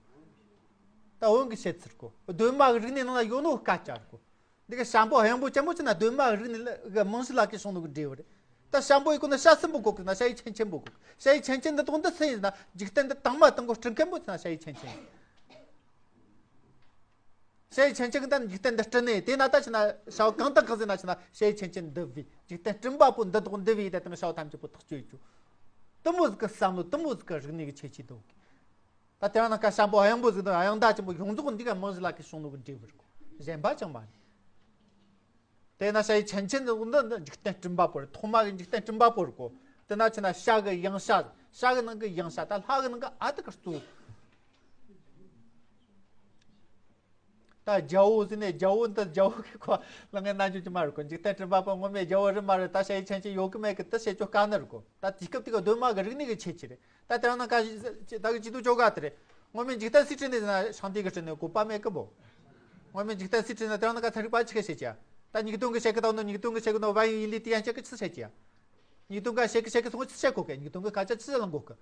ད་བོན་གི་བཤད་ཚུལ་གོ། གདོད་མ་གི་རིག་གནས་ནང་ལ་ཡོད་ནོ་སྐད་ཆ་རེད་གོ། འདི་ག་ཞ་འབོད་ཧ་ཡང་འབོད་ཅན་པོ་ཅི་ན་གདོད་མ་གི་རིག་གནས་ལ་གི་རྨང་གཞི་ལ་གི་བྱུང་ནོ་གི་འབྲས་བུ་རེད། ད་ཞ་འབོད་ཡི་གོ་ན་ཞ་སུ་འབོད་གོ་གི་ན་ཞ་ཡི་ཆན་ཆན་འབོད་གོ་གི། ཞ་ཡི་ཆན་ཆན་འདི་དོན་འདི་སུ་ཡིན་ན་འཇིག་རྟེན་འདི་དང་མ་དང་གོ་སྤྲིན་མཁན་པོ་ཅི་ན་ཞ་ཡི་ཆན་ཆན་ཡིན། ཞ་ཡི་ཆན་ཆན་གི་ད་འཇིག་རྟེན་འདི་སྤྲིན་ནས་དེ་ན་ད་ཅི་ན་ཞ་བོ་གང་དང་གང་ཟེར་ན་ཅི་ན་ཞ་ཡི་ཆན་ཆན་འདི་བི་འཇིག་རྟེན་སྤྲིན་པ་པོ་འདི་དོག་འདི་བི་ད་དང་ཞ་བོ་ཐམས་ཅད་པོ་ཐག་གཅོད་ཡི་ཆུ། དུ་མོ་ཟིག་གི་བསམ་བློ་དུ་མོ་ཟིག་གི་རིག་གནས་གི་ཁྱད་ཆོས་འདུག་ད་དེ་རང་ན་ཀ་ཞ་འབོད་ཧ་ཡང་འབོད་ཟིག་དང་ཧ་ཡང་ད་ཅི་མོ་ཡོངས་རྫོགས་འདི་ག་རྨང་གཞི་ལ་གི་བྱུང་ནོ་གི་འབྲས་བུ་རེད་གོ། གཞན་པ་ཅང་མ་རེད། དེ་ན་ཞ་ཡི་ཆན་ཆན་འདི་འདི་འཇིག་རྟེན་སྤྲིན་པ་པོ་རེད། ཐོག་མ་གི་འཇིག་རྟེན་སྤྲིན་པ་པོ་རེད་གོ། དེ་ན་ཆི་ན་ཞ་གི་ཡང་ཞ། ཞ་གི་ནང་གི་ཡང་ཞ། ད་ལྷ་གི་ནང་གི་ཨ་ཏི་ཀ་གཙོ། ད་རྒྱལ་བོ་ཟེར་ནས་རྒྱལ་བོ་འདི་རྒྱལ་བོ་གི་ཁོ་ལ་ངས་རྣ་འཇོག་གི་མ་རེད་གོ། འཇིག་རྟེན་སྤྲིན་པ་པོ་ངོ་མས་རྒྱལ་བོ་རེད་མ་རེད། ད་ཞ་ཡི་ཆན་ཆན་ཡོད་གི་མེད་གི་དེ་བཤད་རྒྱུ་དཀའ་ནི་རེད་གོ། ད་དུས་སྐབས་དེ་ག་གདོད་མ་གི་རིག་གནས་གི་ཁྱད་ཆོས་རེད། ད་དེ་རང་ན་ཀ་ཞིག་ད་གི་ཅི་དུ་ཅོ་ག་དེ་རེད། ངོ་མས་འཇིག་རྟེན་སུའི་སྤྲིན་ནས་ཟེར་ན་ཤང་ཏི་གི་སྤྲིན་ནས་གོ་པ་མེད་གི་བོ། ངོ་མས་འཇིག་རྟེན་སུའི་སྤྲིན་ནས་དེ་རང་ན་ཀ་ཚན་རིག་པ་ཆི་ག་བཤད་ཀྱི་ཡ། ད་ཉིག་སྟོང་གི་བཤད་གི་དང་ནོ་ཉིག་སྟོང་གི་བཤད་གི་ནོ་བན་ཡོད་ཡིན་ལི་དེ་ཡང་བཤད་གི་ཆི་བཤད་ཀྱི་ཡ། ཉིག་སྟོང་ག་བཤད་གི་བཤད་གི་སོང་ཆི་བཤད་གོ་གི། ཉིག་སྟོང་གི་སྐད་ཆ་ཆི་ལ་གོ་གི།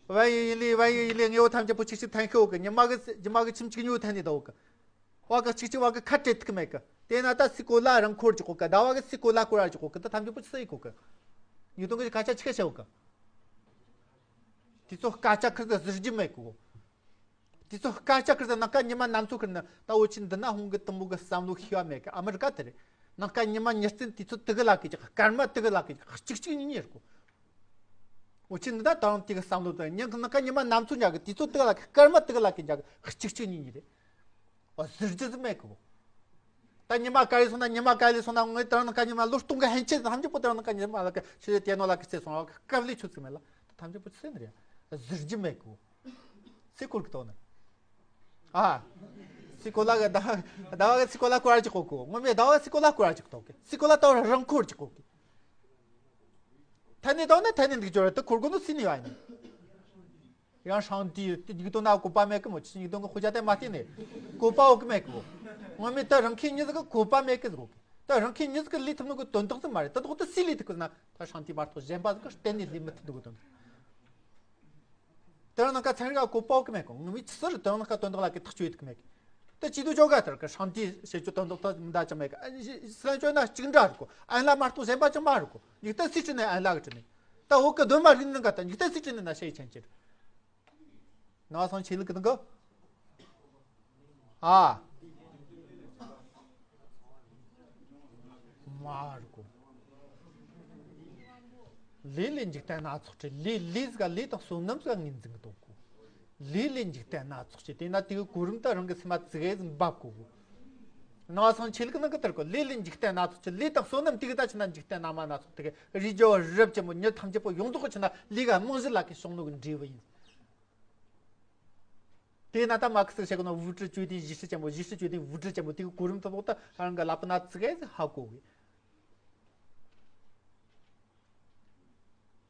བན་ཡོད་ཡིན་ལི་བན་ཡོད་ཡིན་ལི་ངེ་བོ་ཐམས་ཅད་པོ་ཆིག་ཆིག་ཐན་ཤོ་གི། ཉི་མ་གི་ཉི་མ་གི་ཁྱིམ་གཅིག་ཉོ་ཐན་ནི་ད་གོ་གི། བ་གི་གཅིག་གཅིག་བ་གི་ཁ་བྲལ་ཐུབ་མེད་གི། དེ་ན་ད་སི་གོ་ལ་རང་འཁོར་གྱི་གོ་གི། ཟླ་བ་གི་སི་གོ་ལ་སྐོར་ར་གྱི་གོ་གི། ད་ཐམས་ཅད་པོ་ཆི་ཟེར་གོ་གི། ཉིག་སྟོང་གི་སྐད་ཆ་ཆི་ག་བཤད་གོ་གི། དེ་ཚོ་སྐད་ཆ་ཁིར་ཟིག་ཟེར་རྒྱུ་མེད་གི། དེ་ཚོ་སྐད་ཆ་ཁིར་ཟིག་ནངས་ཀ་ཉི་མ་ནམ་ཚོ་ཁིར་ན་ད་འུ་ཆི་འདི་ན་ཧུང་གི་དུམ་བུ་གི་བསམ་བློ་ཤེས་པ་མེད་གི། ཨ་མི་རི་ཀ་དེ་རེད། ནངས་ཀ་ཉི་མ་ཉི་རྩིན་དེ་ཚོ་དུ་གི་ལ་གི་ཅིག་སྐར་མ་དུ་གི་ལ་གི་ཅིག་གཅིག་གཅིག་གཉིས་གཉིས་རེད་གོ། འུ་ཆི་འདི་ད་ད་རུང་དེ་གི་བསམ་བློ་དང་ཉིན་གི་ནངས་ཀ་ཉི་མ་ནམ་ཚོ་འཇག་གི་དེ་ཚོ་དུ་གི་ལ་གི་སྐར་མ་དུ་གི་ལ་གི་འཇག་གི་གཅིག་གཅིག་གཉིས་གཉིས་རེད། ཨོ་ཟེར་རྒྱུ་ཟིག་མེད་གི། ད་ཉི་མ་ག་ལེ་སོང་ན་ཉི་མ་ག་ལེ་སོང་ན་ངས་ད་རུང་ནངས་ཀ་ཉི་མ་ལོ་སྟོང་གི་ཧན་ཆད་ཐམས་ཅད་པོ་ད་རུང་ནངས་ཀ་ཉི་མ་ལ་གི་ཆི་རེད་དེ་ནོ་ལ་གི་ཚེ་སོང་ལ་གི་སྐབས་ལས་ཆུ་ཚིག་མེད་ལ་ད་ཐམས་ཅད་པོ་ཚེ་ནི་རེད། ཟེར་རྒྱུ་མེད་གི། སི་ཀོལ་གི་ཐོག་ནས། ཨ། སི་ཀོལ་གི་ཟླ་ཟླ་བ་གི་སི་ཀོལ་སྐོར་ར་ཅིག་གོ་གི། ངོ་མས་ཟླ་བ་གི་སི་ཀོལ་སྐོར་ར་ཅིག་གོ་གི། སི་ཀོལ་ད་རང་འཁོར་ཅིག་གོ་གི། ཐ་ནི་དང་ནི་ཐ་ནི་འདུག་ཅོ་ར་དུ་འཁོར་གོ་ནོ་སི་ནི་ཡ་ཡིན། ཡང་ཧྲང་ཏི་ཏི་ཉིག་སྟོང་ན་གོ་པ་མེད་གི་མོ་ཆི་ཉིག་སྟོང་གི་ཧུ་ཅག་དེ་མ་བལྟས་ནས་གོ་པ་འོག་གི་མེད་གི། ངོ་མས་ད་རང་ཁྱིམ་གཉིས་ཟིག་གི་གོ་པ་མེད་གི་ཟིག་གོ་གི། ད་རང་ཁྱིམ་གཉིས་ཟིག་གི་ལས་ཐུབ་ནོ་གི་དོན་དག་ཟིག་མ་རེད། ད་དོག་ཏུ་སི་ལས་ཐུབ་གི་ན་ད་ཧྲང་ཏི་མ་གཏོགས་གཞན་པ་ཟིག་གི་གཏན་ནས་ལས་མི་ཐུབ་ནོ་གི་དོན་དག་དེ་རང་ནང་ཀ་ཚན་རིག་ག་གོ་པ་འོག་གི་མེད་གི། ངོ་མས་ཆི་ཟིག་རེད། དེ་རང་ནང་ཀ་དོན་དག་ལ་གི་ཐག་གཅོད་ཡོད་གི་མེད་གི། དེ་ཅི་དུ་ཅོ་ག་ཐར་གི་ཧྲང་ཏི་ཞེས་ཅོ་དོན་དག་ད་མི་འདྲ་ཅང་མེད་གི། ཨ་ཞི་སི་ལན་ཅོ་ན་གཅིག་འདྲ་རེད་གོ། ཨན་ལ་མ་གཏོགས་གཞན་པ་ཅང་མ་རེད་གོ། ཉིག་སྟོང་སི་ཁྲི་ནས་ཨན་ལ་གི་ཁྲི་ནས། ད་འོག་གི་གདོད་མ་རིག་ནི་ག་ད་ཉིག་སྟོང་སི་ཁྲི་ནས་ན་ཞ་ཡི་ཆན་ཆེར། ནང་སང་ཆེ་ལུགས་གི་ནང་གི། ཨ། མ་རེད་གོ། ལས་ལས་འཇིག་རྟེན་སྣ་ཚོགས་ཀྱི་ལས་ལས་ཟིག་ལས་དང་བསོད་ནམས་ཟིག་ངོས་འཛིན་གི་འདུག་གོ། ལས་ལས་འཇིག་རྟེན་སྣ་ཚོགས་ཀྱི་དེ་ན་དེ་གི་གོ་རིམ་དུ་རང་གི་སེམས་མ་ཙི་གེ་ཟིག་འབབ་གོ་གོ། ནང་སང་ཆེ་ལུགས་ནང་གི་དེར་གོ། ལས་ལས་འཇིག་རྟེན་སྣ་ཚོགས་ཀྱི་ལས་དང་བསོད་ནམས་དེ་གི་ད་ཆི་ན་འཇིག་རྟེན་སྣ་མ་སྣ་ཚོགས་དེ་གི་རིགས་རྒྱུ་བ་རབ་ཅན་པོ་མྱི་ཐམས་ཅད་པོ་ཡོངས་རྫོགས་ཀྱི་ཆི་ན་ལས་ག་རྨང་གཞི་ལ་གི་བྱུང་ནོ་གི་འབྲས་བུ་ཡིན། དེས་ན་ད་མ་ཁི་སི་བཤད་གོ་ན་物质决定意识ཅན་པོ། 意识决定物质ཅན་པོ་དེ་གི་གོ་རིམ་དུ་ལོག་ད་རང་གི་ལབ་ན་ཙི་གེ་ཟིག་ཧ་གོ་གི།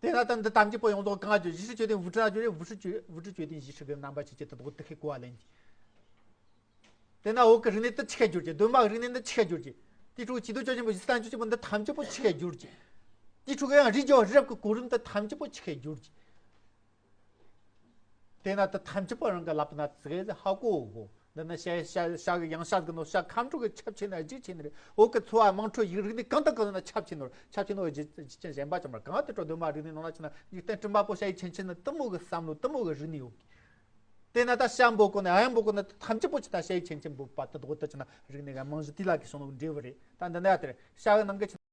དེས་ན་ད་འདི་ཐམས་ཅད་པོ་ཡོངས་རྫོགས་གང་བརྗོད། 意识决定物质ན་བརྗོད་རེད། 物质决物质决定意识གི་རྣམ་པ་ཆེ་ཆེ་དུ་ལོག་དེ་ཁའི་གོ་བ་ལེན་གྱི། དེས་ན་འོག་གི་རིག་གནས་དེ་ཆི་གེ་བསྒྱུར་གྱི། གདོད་མ་གི་རིག་གནས་འདི་ཆི་གེ་བསྒྱུར་གྱི། དེའི་ཕྲུ་གུ་ཇི་དུ་ཅོ་ཅན་པོ་ཇི་སྟན་ཅོ་ཅན་པོ་འདི་ཐམས་ཅད་པོ་ཆི་གེ་བསྒྱུར་གྱི། དེའི་ཕྲུ་གུ་ཡང་རིགས་རྒྱུ་བ་རབ་གི་གོ་རིམ་དེ་ཐམས་ཅད་པོ་ཆི་གེ་བསྒྱུར་གྱི། དེས་ན་དེ་ཐམས་ཅད་པོ་རང་གི་ལབ་ན་ཙི་གེ་ཟིག་ཧ་གོ་གོ། འདི་ནི་ཤ་ཤ་ཤ་གི་ཡང་ཤ་གི་ནོ། ཤ་ཁམས་ཕྲུག་གི་ཁྱབ་ཆེ་ན་རྒྱུག་ཆེ་ནི་རེད། འོག་གི་ཚོ་བ་དམངས་ཁྲོད་ཡིག་རིག་གནས་གང་དང་གང་ན་ཁྱབ་ཆེ་ནོ། ཁྱབ་ཆེ་ནོ་རྒྱུ་རྐྱེན་གཞན་པ་ཅང་མ་རེད། གང་དུ་འགྲོ་གདོད་མ་རིག་གནས་ནང་ལ་ཆི་ན་འཇིག་རྟེན་སྤྲིན་པ་པོ་ཤ་ཡི་ཆེན་ཆེན་ནི་དུ་མོ་གི་བསམ་བློ་དུ་མོ་གི་རིག་གནས་ཡོད་གི། དེས་ན་ད་ཤ་འབོད་གོ་ནས་ཨ་ཡང་འབོད་གོ་ནས་ཐམས་ཅད་པོ་ཆི་ད་ཤ་ཡི་ཆེན་ཆེན་འབོད་པ་དུ་དོག་ཏུ་ཆི་ན་རིག་གནས་ག་རྨང་གཞི་དེ་ལ་གི་སོང་ནོ་འབྲས་བུ་རེད། ད་འདི་ནས་ཡ་དེར་ཤ་གི་ནང་གི་ཆི།